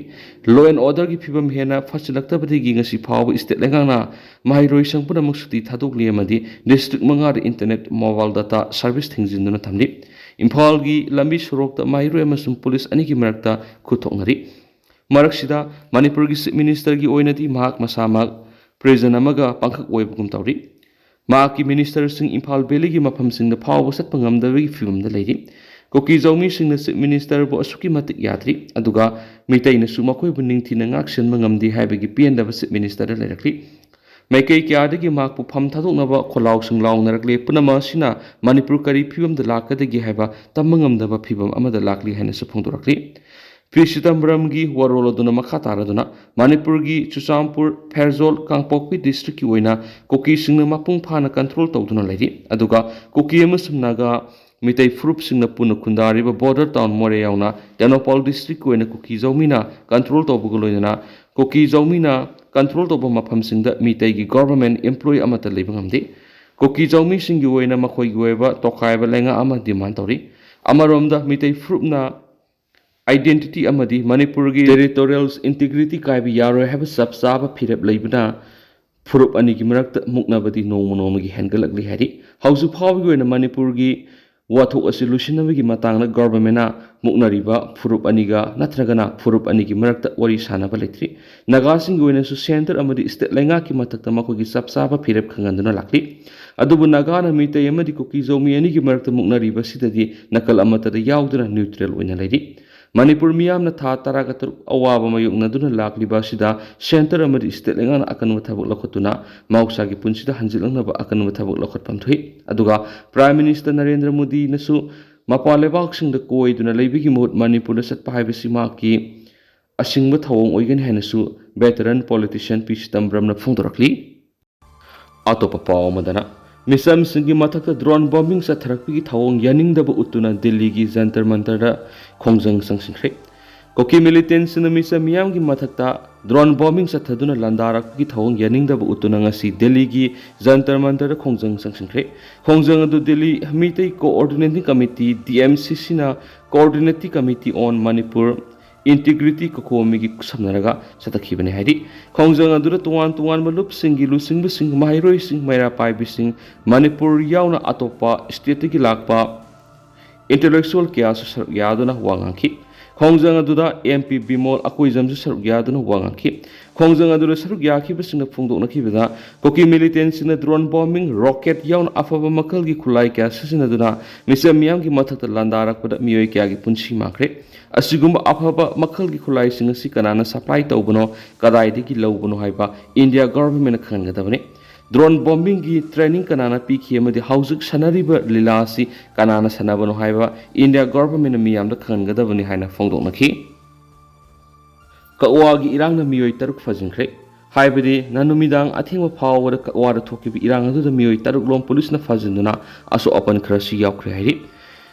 ꯂꯣ ꯑꯦꯟ ꯑꯣꯔꯗꯔꯒꯤ ꯐꯤꯕꯝ ꯍꯦꯟꯅ ꯐꯠꯁꯤꯜꯂꯛꯇꯕꯗꯒꯤ ꯉꯁꯤ ꯐꯥꯎꯕ ꯁ꯭ꯇꯦꯠ ꯂꯩꯉꯥꯛꯅ ꯃꯍꯩꯔꯣꯏꯁꯪ ꯄꯨꯝꯅꯃꯛ ꯁꯨꯇꯤ ꯊꯥꯗꯣꯛꯂꯤ ꯑꯃꯗꯤ ꯗꯤꯁꯇ꯭ꯔꯤꯛ ꯃꯉꯥꯗ ꯏꯟꯇꯔꯅꯦꯠ, ꯃꯣꯕꯥꯏꯜ ꯗꯇꯥ ꯁꯔꯚꯤꯁ ꯊꯤꯡꯖꯤꯟꯗꯨꯅ ꯊꯝꯂꯤ꯫ ꯏꯝꯐꯥꯜꯒꯤ ꯂꯝꯕꯤ ꯁꯣꯔꯣꯛꯇ ꯃꯍꯩꯔꯣꯏ ꯑꯃꯁꯨꯡ ꯄꯨꯂꯤꯁ ꯑꯅꯤꯒꯤ ꯃꯔꯛꯇ ꯈꯨꯠ ꯊꯣꯛꯅꯔꯤ꯫ ꯃꯔꯛꯁꯤꯗ ꯃꯅꯤꯄꯨꯔꯒꯤ ꯆꯤꯐ ꯃꯤꯅꯤꯁꯇꯔꯒꯤ ꯑꯣꯏꯅꯗꯤ ꯃꯍꯥꯛ ꯃꯁꯥꯃꯛ ꯄ꯭ꯔꯤꯖꯟ ꯑꯃꯒ ꯄꯥꯡꯈꯛ ꯑꯣꯏꯕꯒꯨꯝ ꯇꯧꯔꯤ꯫ ꯃꯍꯥꯛꯀꯤ ꯃꯤꯅꯤꯁꯇꯔꯁꯤꯡ ꯏꯝꯐꯥꯜ ꯚꯦꯂꯤꯒꯤ ꯃꯐꯝꯁꯤꯡꯗ ꯐꯥꯎꯕ ꯆꯠꯄ ꯉꯝꯗꯕꯒꯤ ꯐꯤꯕꯝꯗ ꯂꯩꯔꯤ꯫ ꯀꯨꯀꯤ ꯖꯧꯃꯤꯁꯤꯡꯅ ꯆꯤꯐ ꯃꯤꯅꯤꯁꯇꯔꯕꯨ ꯑꯁꯨꯛꯀꯤ ꯃꯇꯤꯛ ꯌꯥꯗ꯭ꯔꯤ, ꯑꯗꯨꯒ ꯃꯤꯇꯩꯅꯁꯨ ꯃꯈꯣꯏꯕꯨ ꯅꯤꯡꯊꯤꯅ ꯉꯥꯛꯁꯦꯟꯕ ꯉꯝꯗꯦ ꯍꯥꯏꯕꯒꯤ ꯄꯦꯟꯗꯕ ꯆꯤꯐ ꯃꯤꯅꯤꯁꯇꯔꯗ ꯂꯩꯔꯛꯂꯤ꯫ ꯃꯥꯏꯀꯩ ꯀꯌꯥꯗꯒꯤ ꯃꯍꯥꯛꯄꯨ ꯐꯝ ꯊꯥꯗꯣꯛꯅꯕ ꯈꯣꯜꯂꯥꯎꯁꯤꯡ ꯂꯥꯎꯅꯔꯛꯂꯦ꯫ ꯄꯨꯝꯅꯃꯛ ꯑꯁꯤꯅ ꯃꯅꯤꯄꯨꯔ ꯀꯔꯤ ꯐꯤꯕꯝꯗ ꯂꯥꯛꯀꯗꯒꯦ ꯍꯥꯏꯕ ꯇꯝꯕ ꯉꯝꯗꯕ ꯐꯤꯕꯝ ꯑꯃꯗ ꯂꯥꯛꯂꯤ ꯍꯥꯏꯅꯁꯨ ꯐꯣꯡꯗꯣꯔꯛꯂꯤ꯫ ꯄꯤ ꯆꯤꯗꯝꯕꯔꯝꯒꯤ ꯋꯥꯔꯣꯜ ꯑꯗꯨꯅ ꯃꯈꯥ ꯇꯥꯔꯗꯨꯅ ꯃꯅꯤꯄꯨꯔꯒꯤ ꯆꯨꯔꯆꯥꯟꯄꯨꯔ, ꯐꯦꯔꯖꯣꯜ, ꯀꯥꯡꯄꯣꯛꯄꯤ ꯗꯤꯁꯇ꯭ꯔꯤꯛꯀꯤ ꯑꯣꯏꯅ ꯀꯨꯀꯤꯁꯤꯡꯅ ꯃꯄꯨꯡ ꯐꯥꯅ ꯀꯟꯇ꯭ꯔꯣꯜ ꯇꯧꯗꯨꯅ ꯂꯩꯔꯤ꯫ ꯑꯗꯨꯒ ꯀꯨꯀꯤ ꯑꯃꯁꯨꯡ ꯅꯥꯒꯥ ꯃꯤꯇꯩ ꯐꯨꯔꯨꯞꯁꯤꯡꯅ ꯄꯨꯟꯅ ꯈꯨꯟꯗꯥꯔꯤꯕ ꯕꯣꯔꯗꯔ ꯇꯥꯎꯟ ꯃꯣꯔꯦ ꯌꯥꯎꯅ ꯇꯦꯡꯅꯧꯄꯥꯜ ꯗꯤꯁꯇ꯭ꯔꯤꯛꯀꯤ ꯑꯣꯏꯅ ꯀꯨꯀꯤ ꯖꯧꯃꯤꯅ ꯀꯟꯇ꯭ꯔꯣꯜ ꯇꯧꯕꯒ ꯂꯣꯏꯅꯅ ꯀꯨꯀꯤ ꯖꯧꯃꯤꯅ ꯀꯟꯇ꯭ꯔꯣꯜ ꯇꯧꯕ ꯃꯐꯝꯁꯤꯡꯗ ꯃꯤꯇꯩꯒꯤ ꯒꯣꯚꯔꯟꯃꯦꯟ ꯏꯝꯄ꯭ꯂꯣꯌꯤ ꯑꯃꯠꯇ ꯂꯩꯕ ꯉꯝꯗꯦ꯫ ꯀꯨꯀꯤ ꯖꯧꯃꯤꯁꯤꯡꯒꯤ ꯑꯣꯏꯅ ꯃꯈꯣꯏꯒꯤ ꯑꯣꯏꯕ ꯇꯣꯈꯥꯏꯕ ꯂꯩꯉꯥꯛ ꯑꯃ ꯗꯤꯃꯥꯟ ꯇꯧꯔꯤ꯫ ꯑꯃꯔꯣꯝꯗ ꯃꯤꯇꯩ ꯐꯨꯔꯨꯞꯅ ꯑꯥꯏꯗꯦꯟꯇꯤꯇꯤ ꯑꯃꯗꯤ ꯃꯅꯤꯄꯨꯔꯒꯤ ꯇꯦꯔꯤꯇꯣꯔꯤꯌꯦꯜ ꯏꯟꯇꯤꯒ꯭ꯔꯤꯇꯤ ꯀꯥꯏꯕ ꯌꯥꯔꯣꯏ ꯍꯥꯏꯕ ꯆꯞ ꯆꯥꯕ ꯐꯤꯔꯦꯞ ꯂꯩꯕꯅ ꯐꯨꯔꯨꯞ ꯑꯅꯤꯒꯤ ꯃꯔꯛꯇ ꯃꯨꯛꯅꯕꯗꯤ ꯅꯣꯡꯃ ꯅꯣꯡꯃꯒꯤ ꯍꯦꯟꯒꯠꯂꯛꯂꯤ ꯍꯥꯏꯔꯤ꯫ ꯍꯧꯖꯤꯛ ꯐꯥꯎꯕꯒꯤ ꯑꯣꯏꯅ ꯃꯅꯤꯄꯨꯔꯒꯤ ꯋꯥꯊꯣꯛ ꯑꯁꯤ ꯂꯣꯏꯁꯤꯟꯅꯕꯒꯤ ꯃꯇꯥꯡꯗ ꯒꯣꯚꯔꯟꯃꯦꯟꯅ ꯃꯨꯛꯅꯔꯤꯕ ꯐꯨꯔꯨꯞ ꯑꯅꯤꯒ ꯅꯠꯇ꯭ꯔꯒꯅ ꯐꯨꯔꯨꯞ ꯑꯅꯤꯒꯤ ꯃꯔꯛꯇ ꯋꯥꯔꯤ ꯁꯥꯅꯕ ꯂꯩꯇ꯭ꯔꯤ꯫ ꯅꯥꯒꯥꯁꯤꯡꯒꯤ ꯑꯣꯏꯅꯁꯨ ꯁꯦꯟꯇꯔ ꯑꯃꯗꯤ ꯁ꯭ꯇꯦꯠ ꯂꯩꯉꯥꯛꯀꯤ ꯃꯊꯛꯇ ꯃꯈꯣꯏꯒꯤ ꯆꯞ ꯆꯥꯕ ꯐꯤꯔꯦꯞ ꯈꯪꯍꯟꯗꯨꯅ ꯂꯥꯛꯂꯤ꯫ ꯑꯗꯨꯕꯨ ꯅꯥꯒꯥꯅ ꯃꯤꯇꯩ ꯑꯃꯗꯤ ꯀꯨꯀꯤ ꯖꯧꯃꯤ ꯑꯅꯤꯒꯤ ꯃꯔꯛꯇ ꯃꯨꯛꯅꯔꯤꯕ ꯑꯁꯤꯗꯗꯤ ꯅꯥꯀꯜ ꯑꯃꯠꯇꯗ ꯌꯥꯎꯗꯨꯅ ꯅ꯭ꯌꯨꯇ꯭ꯔꯦꯜ ꯑꯣꯏꯅ ꯂꯩꯔꯤ꯫ ꯃꯅꯤꯄꯨꯔ ꯃꯤꯌꯥꯝꯅ ꯊꯥ ꯇꯔꯥꯒ ꯇꯔꯨꯛ ꯑꯋꯥꯕ ꯃꯥꯌꯣꯛꯅꯗꯨꯅ ꯂꯥꯛꯂꯤꯕ ꯑꯁꯤꯗ ꯁꯦꯟꯇꯔ ꯑꯃꯗꯤ ꯁ꯭ꯇꯦꯠ ꯂꯩꯉꯥꯛꯅ ꯑꯀꯟꯕ ꯊꯕꯛ ꯂꯧꯈꯠꯇꯨꯅ ꯃꯍꯧꯁꯥꯒꯤ ꯄꯨꯟꯁꯤꯗ ꯍꯟꯖꯤꯜꯂꯛꯅꯕ ꯑꯀꯟꯕ ꯊꯕꯛ ꯂꯧꯈꯠꯐꯝ ꯊꯣꯛꯏ꯫ ꯑꯗꯨꯒ ꯄ꯭ꯔꯥꯏꯝ ꯃꯤꯅꯤꯁꯇꯔ ꯅꯔꯦꯟꯗ꯭ꯔ ꯃꯣꯗꯤꯅꯁꯨ ꯃꯄꯥꯟ ꯂꯩꯕꯥꯛꯁꯤꯡꯗ ꯀꯣꯏꯗꯨꯅ ꯂꯩꯕꯒꯤ ꯃꯍꯨꯠ ꯃꯅꯤꯄꯨꯔꯗ ꯆꯠꯄ ꯍꯥꯏꯕꯁꯤ ꯃꯍꯥꯛꯀꯤ ꯑꯁꯤꯡꯕ ꯊꯧꯑꯣꯡ ꯑꯣꯏꯒꯅꯤ ꯍꯥꯏꯅꯁꯨ veteran politician ꯄꯤ ꯆꯤꯗꯝꯕꯔꯝꯅ ꯐꯣꯡꯗꯣꯔꯛꯂꯤ꯫ ꯑꯇꯣꯞꯄ ꯄꯥꯎ ꯑꯃꯗꯅ, ꯃꯤꯆꯝꯁꯤꯡꯒꯤ ꯃꯊꯛꯇ drone bombing ꯆꯠꯊꯔꯛꯄꯒꯤ ꯊꯧꯑꯣꯡ ꯌꯥꯅꯤꯡꯗꯕ ꯎꯠꯇꯨꯅ ꯗꯤꯜꯂꯤꯒꯤ ꯖꯟꯇꯔ ꯃꯟꯇꯔꯗ ꯈꯣꯡꯖꯪ ꯆꯪꯁꯤꯟꯈ꯭ꯔꯦ꯫ ꯀꯨꯀꯤ ꯃꯤꯂꯤꯇꯦꯟꯁꯤꯡꯅ ꯃꯤꯆꯝ ꯃꯤꯌꯥꯝꯒꯤ ꯃꯊꯛꯇ drone bombing ꯆꯠꯊꯗꯨꯅ ꯂꯥꯟꯗꯥꯔꯛꯄꯒꯤ ꯊꯧꯑꯣꯡ ꯌꯥꯅꯤꯡꯗꯕ ꯎꯠꯇꯨꯅ ꯉꯁꯤ ꯗꯤꯜꯂꯤꯒꯤ ꯖꯟꯇꯔ ꯃꯟꯇꯔꯗ ꯈꯣꯡꯖꯪ ꯆꯪꯁꯤꯟꯈ꯭ꯔꯦ꯫ ꯈꯣꯡꯖꯪ ꯑꯗꯨ Delhi Meitei Coordinating Committee, D M C C ꯅ Coordinating Committee on Manipur Integrity ꯀꯣꯀꯣꯃꯤꯒꯤ ꯈꯨꯠꯁꯝꯅꯔꯒ ꯆꯠꯊꯈꯤꯕꯅꯤ ꯍꯥꯏꯔꯤ꯫ ꯈꯣꯡꯖꯪ ꯑꯗꯨꯗ ꯇꯣꯉꯥꯟ ꯇꯣꯉꯥꯟꯕ ꯂꯨꯞꯁꯤꯡꯒꯤ ꯂꯨꯆꯤꯡꯕꯁꯤꯡ, ꯃꯍꯩꯔꯣꯏꯁꯤꯡ, ꯃꯩꯔꯥ ꯄꯥꯏꯕꯤꯁꯤꯡ, ꯃꯅꯤꯄꯨꯔ ꯌꯥꯎꯅ ꯑꯇꯣꯞꯄ ꯁ꯭ꯇꯦꯠꯇꯒꯤ ꯂꯥꯛꯄ intellectual ꯀꯌꯥꯁꯨ ꯁꯔꯨꯛ ꯌꯥꯗꯨꯅ ꯋꯥ ꯉꯥꯡꯈꯤ꯫ ꯈꯣꯡꯖꯪ ꯑꯗꯨꯗ M P ꯕꯤꯃꯣꯜ ꯑꯀꯣꯏꯖꯝꯁꯨ ꯁꯔꯨꯛ ꯌꯥꯗꯨꯅ ꯋꯥ ꯉꯥꯡꯈꯤ꯫ ꯈꯣꯡꯖꯪ ꯑꯗꯨꯗ ꯁꯔꯨꯛ ꯌꯥꯈꯤꯕꯁꯤꯡꯅ ꯐꯣꯡꯗꯣꯛꯅꯈꯤꯕꯗ, ꯀꯨꯀꯤ ꯃꯤꯂꯤꯇꯦꯟꯁꯤꯡꯅ drone bombing, rocket ꯌꯥꯎꯅ ꯑꯐꯕ ꯃꯈꯜꯒꯤ ꯈꯨꯠꯂꯥꯏ ꯀꯌꯥ ꯁꯤꯖꯤꯟꯅꯗꯨꯅ ꯃꯤꯆꯝ ꯃꯤꯌꯥꯝꯒꯤ ꯃꯊꯛꯇ ꯂꯥꯟꯗꯥꯔꯛꯄꯗ ꯃꯤꯑꯣꯏ ꯀꯌꯥꯒꯤ ꯄꯨꯟꯁꯤ ꯃꯥꯡꯈ꯭ꯔꯦ꯫ ꯑꯁꯤꯒꯨꯝꯕ ꯑꯐꯕ ꯃꯈꯜꯒꯤ ꯈꯨꯠꯂꯥꯏꯁꯤꯡ ꯑꯁꯤ ꯀꯅꯥꯅ supply ꯇꯧꯕꯅꯣ, ꯀꯗꯥꯏꯗꯒꯤ ꯂꯧꯕꯅꯣ ꯍꯥꯏꯕ India government ꯅ ꯈꯪꯍꯟꯒꯗꯕꯅꯤ꯫ Drone bombing ꯒꯤ training ꯀꯅꯥꯅ ꯄꯤꯈꯤ ꯑꯃꯗꯤ ꯍꯧꯖꯤꯛ ꯁꯥꯟꯅꯔꯤꯕ ꯂꯤꯂꯥ ꯑꯁꯤ ꯀꯅꯥꯅ ꯁꯥꯟꯅꯕꯅꯣ ꯍꯥꯏꯕ India government ꯅ ꯃꯤꯌꯥꯝꯗ ꯈꯪꯍꯟꯒꯗꯕꯅꯤ ꯍꯥꯏꯅ ꯐꯣꯡꯗꯣꯛꯅꯈꯤ꯫ ꯀꯛꯋꯥꯒꯤ ꯏꯔꯥꯡꯅ ꯃꯤꯑꯣꯏ ꯇꯔꯨꯛ ꯐꯥꯖꯤꯟꯈ꯭ꯔꯦ꯫ ꯍꯥꯏꯕꯗꯤ ꯅꯨꯃꯤꯗꯥꯡ ꯑꯊꯦꯡꯕ ꯐꯥꯎꯕꯗ ꯀꯛꯋꯥꯗ ꯊꯣꯛꯈꯤꯕ ꯏꯔꯥꯡ ꯑꯗꯨꯗ ꯃꯤꯑꯣꯏ ꯇꯔꯨꯛ ꯂꯣꯝ ꯄꯨꯂꯤꯁꯅ ꯐꯥꯖꯤꯟꯗꯨꯅ ꯑꯁꯣꯛ ꯑꯄꯟ ꯈꯔꯁꯨ ꯌꯥꯎꯈ꯭ꯔꯦ ꯍꯥꯏꯔꯤ꯫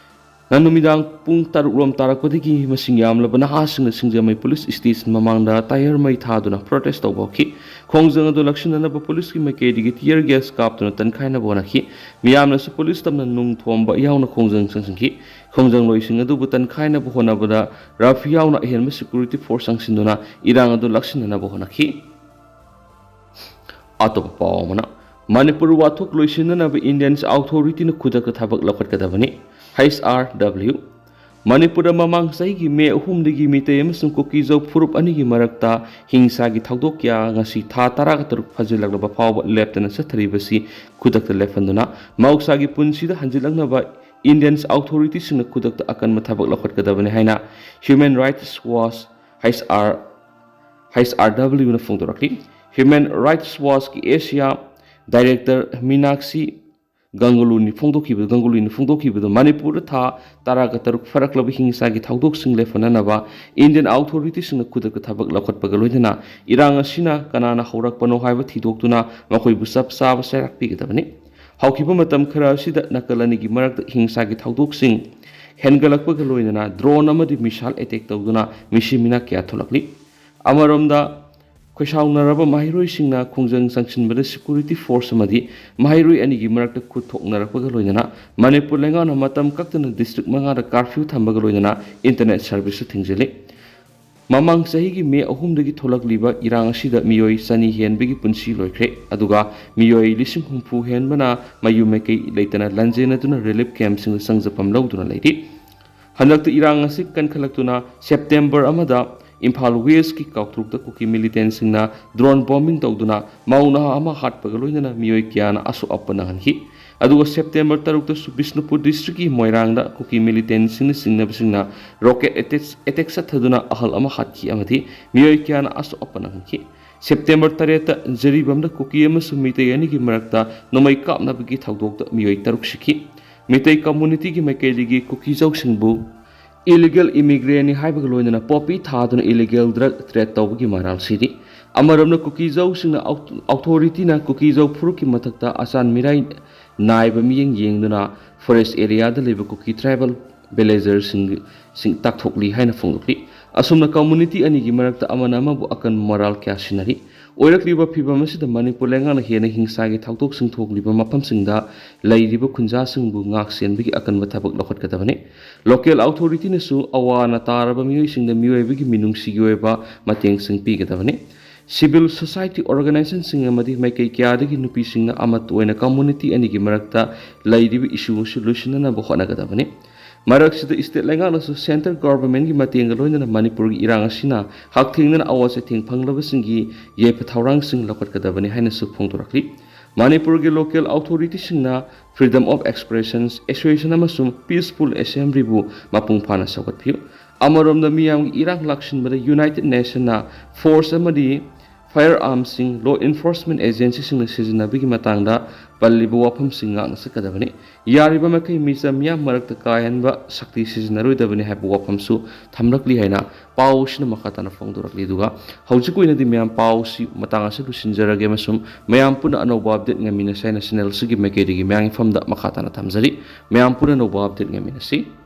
ꯅꯨꯃꯤꯗꯥꯡ ꯄꯨꯡ ꯇꯔꯨꯛ ꯂꯣꯝ ꯇꯥꯔꯛꯄꯗꯒꯤ ꯃꯁꯤꯡ ꯌꯥꯝꯂꯕ ꯅꯍꯥꯁꯤꯡꯅ ꯁꯤꯡꯖꯃꯩ ꯄꯨꯂꯤꯁ ꯁ꯭ꯇꯦꯁꯟ ꯃꯃꯥꯡꯗ tyre ꯃꯩ ꯊꯥꯗꯨꯅ protest ꯇꯧꯕ ꯍꯧꯈꯤ꯫ ꯈꯣꯡꯖꯪ ꯑꯗꯨ ꯂꯥꯛꯁꯤꯟꯅꯅꯕ ꯄꯨꯂꯤꯁꯀꯤ ꯃꯥꯏꯀꯩꯗꯒꯤ tear gas ꯀꯥꯞꯇꯨꯅ ꯇꯟꯈꯥꯏꯅꯕ ꯍꯣꯠꯅꯈꯤ꯫ ꯃꯤꯌꯥꯝꯅꯁꯨ ꯄꯨꯂꯤꯁ ꯇꯝꯅ ꯅꯨꯡ ꯊꯣꯝꯕ ꯌꯥꯎꯅ ꯈꯣꯡꯖꯪ ꯆꯪꯁꯤꯟꯈꯤ꯫ ꯈꯣꯡꯖꯪꯂꯣꯏꯁꯤꯡ ꯑꯗꯨꯕꯨ ꯇꯟꯈꯥꯏꯅꯕ ꯍꯣꯠꯅꯕꯗ RAF ꯌꯥꯎꯅ ꯑꯍꯦꯟꯕ security force ꯆꯪꯁꯤꯟꯗꯨꯅ ꯏꯔꯥꯡ ꯑꯗꯨ ꯂꯥꯛꯁꯤꯟꯅꯅꯕ ꯍꯣꯠꯅꯈꯤ꯫ ꯑꯇꯣꯞꯄ ꯄꯥꯎ ꯑꯃꯅ, ꯃꯅꯤꯄꯨꯔ ꯋꯥꯊꯣꯛ ꯂꯣꯏꯁꯤꯟꯅꯅꯕ Indians Authority ꯅ ꯈꯨꯗꯛꯇ ꯊꯕꯛ ꯂꯧꯈꯠꯀꯗꯕꯅꯤ꯫ H R W꯫ ꯃꯅꯤꯄꯨꯔꯗ ꯃꯃꯥꯡ ꯆꯍꯤꯒꯤ ꯃꯦ ꯑꯍꯨꯝꯗꯒꯤ ꯃꯤꯇꯩ ꯑꯃꯁꯨꯡ ꯀꯨꯀꯤꯖꯧ ꯐꯨꯔꯨꯞ ꯑꯅꯤꯒꯤ ꯃꯔꯛꯇ ꯍꯤꯡꯁꯥꯒꯤ ꯊꯧꯗꯣꯛ ꯀꯌꯥ ꯉꯁꯤ ꯊꯥ ꯇꯔꯥꯒ ꯇꯔꯨꯛ ꯐꯥꯖꯤꯜꯂꯛꯂꯕ ꯐꯥꯎꯕ ꯂꯦꯞꯇꯅ ꯆꯠꯊꯔꯤꯕꯁꯤ ꯈꯨꯗꯛꯇ ꯂꯦꯞꯍꯟꯗꯨꯅ ꯃꯍꯧꯁꯥꯒꯤ ꯄꯨꯟꯁꯤꯗ ꯍꯟꯖꯤꯜꯂꯛꯅꯕ Indians authorityꯁꯤꯡꯅ ꯈꯨꯗꯛꯇ ꯑꯀꯟꯕ ꯊꯕꯛ ꯂꯧꯈꯠꯀꯗꯕꯅꯤ ꯍꯥꯏꯅ Human Rights Watch, H R, H R W ꯅ ꯐꯣꯡꯗꯣꯔꯛꯂꯤ꯫ Human Rights Watchꯀꯤ Asia Director Meenakshi ꯒꯪꯒꯨꯂꯨꯅꯤ ꯐꯣꯡꯗꯣꯛꯈꯤꯕ, ꯒꯪꯒꯨꯂꯤꯅ ꯐꯣꯡꯗꯣꯛꯈꯤꯕꯗ, ꯃꯅꯤꯄꯨꯔꯗ ꯊꯥ ꯇꯔꯥꯒ ꯇꯔꯨꯛ ꯐꯥꯔꯛꯂꯕ ꯍꯤꯡꯁꯥꯒꯤ ꯊꯧꯗꯣꯛꯁꯤꯡ ꯂꯦꯞꯍꯟꯅꯅꯕ Indian authorityꯁꯤꯡꯅ ꯈꯨꯗꯛꯇ ꯊꯕꯛ ꯂꯧꯈꯠꯄꯒ ꯂꯣꯏꯅꯅ ꯏꯔꯥꯡ ꯑꯁꯤꯅ ꯀꯅꯥꯅ ꯍꯧꯔꯛꯄꯅꯣ ꯍꯥꯏꯕ ꯊꯤꯗꯣꯛꯇꯨꯅ ꯃꯈꯣꯏꯕꯨ ꯆꯞ ꯆꯥꯕ ꯆꯩꯔꯥꯛ ꯄꯤꯒꯗꯕꯅꯤ꯫ ꯍꯧꯈꯤꯕ ꯃꯇꯝ ꯈꯔ ꯑꯁꯤꯗ ꯅꯥꯀꯜ ꯑꯅꯤꯒꯤ ꯃꯔꯛꯇ ꯍꯤꯡꯁꯥꯒꯤ ꯊꯧꯗꯣꯛꯁꯤꯡ ꯍꯦꯟꯒꯠꯂꯛꯄꯒ ꯂꯣꯏꯅꯅ drone ꯑꯃꯗꯤ missile attack ꯇꯧꯗꯨꯅ ꯃꯤꯁꯤ ꯃꯤꯅꯥ ꯀꯌꯥ ꯊꯣꯛꯂꯛꯂꯤ꯫ ꯑꯃꯔꯣꯝꯗ, ꯈꯣꯏꯁꯥꯎꯅꯔꯕ ꯃꯍꯩꯔꯣꯏꯁꯤꯡꯅ ꯈꯣꯡꯖꯪ ꯆꯪꯁꯤꯟꯕꯗ security force ꯑꯃꯗꯤ ꯃꯍꯩꯔꯣꯏ ꯑꯅꯤꯒꯤ ꯃꯔꯛꯇ ꯈꯨꯠ ꯊꯣꯛꯅꯔꯛꯄꯒ ꯂꯣꯏꯅꯅ ꯃꯅꯤꯄꯨꯔ ꯂꯩꯉꯥꯛꯅ ꯃꯇꯝ ꯀꯛꯇꯅ district ꯃꯉꯥꯗ curfew ꯊꯝꯕꯒ ꯂꯣꯏꯅꯅ internet service ꯊꯤꯡꯖꯤꯜꯂꯤ꯫ ꯃꯃꯥꯡ ꯆꯍꯤꯒꯤ ꯃꯦ ꯑꯍꯨꯝꯗꯒꯤ ꯊꯣꯛꯂꯛꯂꯤꯕ ꯏꯔꯥꯡ ꯑꯁꯤꯗ ꯃꯤꯑꯣꯏ ꯆꯅꯤ ꯍꯦꯟꯕꯒꯤ ꯄꯨꯟꯁꯤ ꯂꯣꯏꯈ꯭ꯔꯦ, ꯑꯗꯨꯒ ꯃꯤꯑꯣꯏ ꯂꯤꯁꯤꯡ ꯍꯨꯝꯐꯨ ꯍꯦꯟꯕꯅ ꯃꯌꯨꯝ ꯃꯀꯩ ꯂꯩꯇꯅ ꯂꯟꯖꯦꯟꯅꯗꯨꯅ relief campꯁꯤꯡꯗ ꯆꯪꯖꯐꯝ ꯂꯧꯗꯨꯅ ꯂꯩꯔꯤ꯫ ꯍꯟꯗꯛꯇ ꯏꯔꯥꯡ ꯑꯁꯤ ꯀꯟꯈꯠꯂꯛꯇꯨꯅ September ꯑꯃꯗ ꯏꯝꯐꯥꯜ Westꯀꯤ ꯀꯥꯎꯇ꯭ꯔꯨꯛꯇ ꯀꯨꯀꯤ militantꯁꯤꯡꯅ drone bombing ꯇꯧꯗꯨꯅ ꯃꯧ ꯅꯍꯥ ꯑꯃ ꯍꯥꯠꯄꯒ ꯂꯣꯏꯅꯅ ꯃꯤꯑꯣꯏ ꯀꯌꯥꯅ ꯑꯁꯣꯛ ꯑꯄꯟ ꯅꯪꯍꯟꯈꯤ꯫ ꯑꯗꯨꯒ September ꯇꯔꯨꯛꯇꯁꯨ ꯕꯤꯁꯅꯨꯄꯨꯔ districtꯀꯤ ꯃꯣꯏꯔꯥꯡꯗ ꯀꯨꯀꯤ militantꯁꯤꯡꯅ ꯆꯤꯡꯅꯕꯁꯤꯡꯅ rocket attack, attack ꯆꯠꯊꯗꯨꯅ ꯑꯍꯜ ꯑꯃ ꯍꯥꯠꯈꯤ ꯑꯃꯗꯤ ꯃꯤꯑꯣꯏ ꯀꯌꯥꯅ ꯑꯁꯣꯛ ꯑꯄꯟ ꯅꯪꯍꯟꯈꯤ꯫ September ꯇꯔꯦꯠꯇ ꯖꯔꯤꯕꯝꯗ ꯀꯨꯀꯤ ꯑꯃꯁꯨꯡ ꯃꯤꯇꯩ ꯑꯅꯤꯒꯤ ꯃꯔꯛꯇ ꯅꯣꯡꯃꯩ ꯀꯥꯞꯅꯕꯒꯤ ꯊꯧꯗꯣꯛꯇ ꯃꯤꯑꯣꯏ ꯇꯔꯨꯛ ꯁꯤꯈꯤ꯫ ꯃꯤꯇꯩ communityꯒꯤ ꯃꯥꯏꯀꯩꯗꯒꯤ ꯀꯨꯀꯤꯖꯧꯁꯤꯡꯕꯨ illegal immigrantꯅꯤ ꯍꯥꯏꯕꯒ ꯂꯣꯏꯅꯅ poppy ꯊꯥꯗꯨꯅ illegal drug trade ꯇꯧꯕꯒꯤ ꯃꯔꯥꯜ ꯁꯤꯔꯤ꯫ ꯑꯃꯔꯣꯝꯗ ꯀꯨꯀꯤꯖꯧꯁꯤꯡꯅ ꯑꯧ-, authorityꯅ ꯀꯨꯀꯤꯖꯧ ꯐꯨꯔꯨꯞꯀꯤ ꯃꯊꯛꯇ ꯑꯆꯥꯟ ꯃꯤꯔꯥꯏ ꯅꯥꯏꯕ ꯃꯤꯠꯌꯦꯡ ꯌꯦꯡꯗꯨꯅ forest areaꯗ ꯂꯩꯕ ꯀꯨꯀꯤ tribal villagerꯁꯤꯡ, ꯁꯤꯡ ꯇꯥꯛꯊꯣꯛꯂꯤ ꯍꯥꯏꯅ ꯐꯣꯡꯗꯣꯛꯂꯤ꯫ ꯑꯁꯨꯝꯅ community ꯑꯅꯤꯒꯤ ꯃꯔꯛꯇ ꯑꯃꯅ ꯑꯃꯕꯨ ꯑꯀꯟꯕ ꯃꯔꯥꯜ ꯀꯌꯥ ꯁꯤꯟꯅꯔꯤ꯫ ꯑꯣꯏꯔꯛꯂꯤꯕ ꯐꯤꯚꯝ ꯑꯁꯤꯗ ꯃꯅꯤꯄꯨꯔ ꯂꯩꯉꯥꯛꯅ ꯍꯦꯟꯅ ꯍꯤꯡꯁꯥꯒꯤ ꯊꯧꯗꯣꯛꯁꯤꯡ ꯊꯣꯛꯂꯤꯕ ꯃꯐꯝꯁꯤꯡꯗ ꯂꯩꯔꯤꯕ ꯈꯨꯟꯖꯥꯁꯤꯡꯕꯨ ꯉꯥꯛ ꯁꯦꯟꯕꯒꯤ ꯑꯀꯟꯕ ꯊꯕꯛ ꯂꯧꯈꯠꯀꯗꯕꯅꯤ꯫ Local authorityꯅꯁꯨ ꯑꯋꯥ ꯑꯅꯥ ꯇꯥꯔꯕ ꯃꯤꯑꯣꯏꯁꯤꯡꯗ ꯃꯤꯑꯣꯏꯕꯒꯤ ꯃꯤꯅꯨꯡꯁꯤꯒꯤ ꯑꯣꯏꯕ ꯃꯇꯦꯡꯁꯤꯡ ꯄꯤꯒꯗꯕꯅꯤ꯫ Civil society organizationꯁꯤꯡ ꯑꯃꯗꯤ ꯃꯥꯏꯀꯩ ꯀꯌꯥꯗꯒꯤ ꯅꯨꯄꯤꯁꯤꯡꯅ ꯑꯃꯠꯇ ꯑꯣꯏꯅ community ꯑꯅꯤꯒꯤ ꯃꯔꯛꯇ ꯂꯩꯔꯤꯕ issue ꯑꯁꯤ ꯂꯣꯏꯁꯤꯟꯅꯅꯕ ꯍꯣꯠꯅꯒꯗꯕꯅꯤ꯫ ꯃꯔꯛꯁꯤꯗ state ꯂꯩꯉꯥꯛꯅꯁꯨ central governmentꯀꯤ ꯃꯇꯦꯡꯒ ꯂꯣꯏꯅꯅ ꯃꯅꯤꯄꯨꯔꯒꯤ ꯏꯔꯥꯡ ꯑꯁꯤꯅ ꯍꯛꯊꯦꯡꯅꯅ ꯑꯋꯥ ꯆꯩꯊꯦꯡ ꯐꯪꯂꯕꯁꯤꯡꯒꯤ ꯌꯥꯏꯐ ꯊꯧꯔꯥꯡꯁꯤꯡ ꯂꯧꯈꯠꯀꯗꯕꯅꯤ ꯍꯥꯏꯅꯁꯨ ꯐꯣꯡꯗꯣꯔꯛꯂꯤ꯫ ꯃꯅꯤꯄꯨꯔꯒꯤ local authorityꯁꯤꯡꯅ freedom of expressions, association ꯑꯃꯁꯨꯡ peaceful assemblyꯕꯨ ꯃꯄꯨꯡ ꯐꯥꯅ ꯁꯧꯒꯠꯄꯤꯌꯨ꯫ ꯑꯃꯔꯣꯝꯗ, ꯃꯤꯌꯥꯝꯒꯤ ꯏꯔꯥꯡ ꯂꯥꯛꯁꯤꯟꯕꯗ United Nationꯅ force ꯑꯃꯗꯤ firearmꯁꯤꯡ law enforcement agencyꯁꯤꯡꯅ ꯁꯤꯖꯤꯟꯅꯕꯒꯤ ꯃꯇꯥꯡꯗ ꯄꯜꯂꯤꯕ ꯋꯥꯐꯝꯁꯤꯡ ꯉꯥꯛꯅ ꯆꯠꯀꯗꯕꯅꯤ꯫ ꯌꯥꯔꯤꯕ ꯃꯈꯩ ꯃꯤꯆꯝ ꯃꯤꯌꯥꯝ ꯃꯔꯛꯇ ꯀꯥ ꯍꯦꯟꯕ ꯁꯛꯇꯤ ꯁꯤꯖꯤꯟꯅꯔꯣꯏꯗꯕꯅꯤ ꯍꯥꯏꯕ ꯋꯥꯐꯝꯁꯨ ꯊꯝꯂꯛꯂꯤ ꯍꯥꯏꯅ ꯄꯥꯎꯁꯤꯅ ꯃꯈꯥ ꯇꯥꯅ ꯐꯣꯡꯗꯣꯔꯛꯂꯤ꯫ ꯑꯗꯨꯒ ꯍꯧꯖꯤꯛꯀꯤ ꯑꯣꯏꯅꯗꯤ ꯃꯌꯥꯝ ꯄꯥꯎꯁꯤ ꯃꯇꯥꯡ ꯑꯁꯤꯗ ꯂꯣꯏꯁꯤꯟꯖꯔꯒꯦ ꯑꯃꯁꯨꯡ ꯃꯌꯥꯝ ꯄꯨꯟꯅ ꯑꯅꯧꯕ update ꯉꯥꯏꯃꯤꯟꯅꯁꯤ ꯍꯥꯏꯅ channel ꯑꯁꯤꯒꯤ ꯃꯥꯏꯀꯩꯗꯒꯤ ꯃꯌꯥꯝꯒꯤ ꯐꯝꯗ ꯃꯈꯥ ꯇꯥꯅ ꯊꯝꯖꯔꯤ꯫ ꯃꯌꯥꯝ ꯄꯨꯟꯅ ꯑꯅꯧꯕ update ꯉꯥꯏꯃꯤꯟꯅꯁꯤ꯫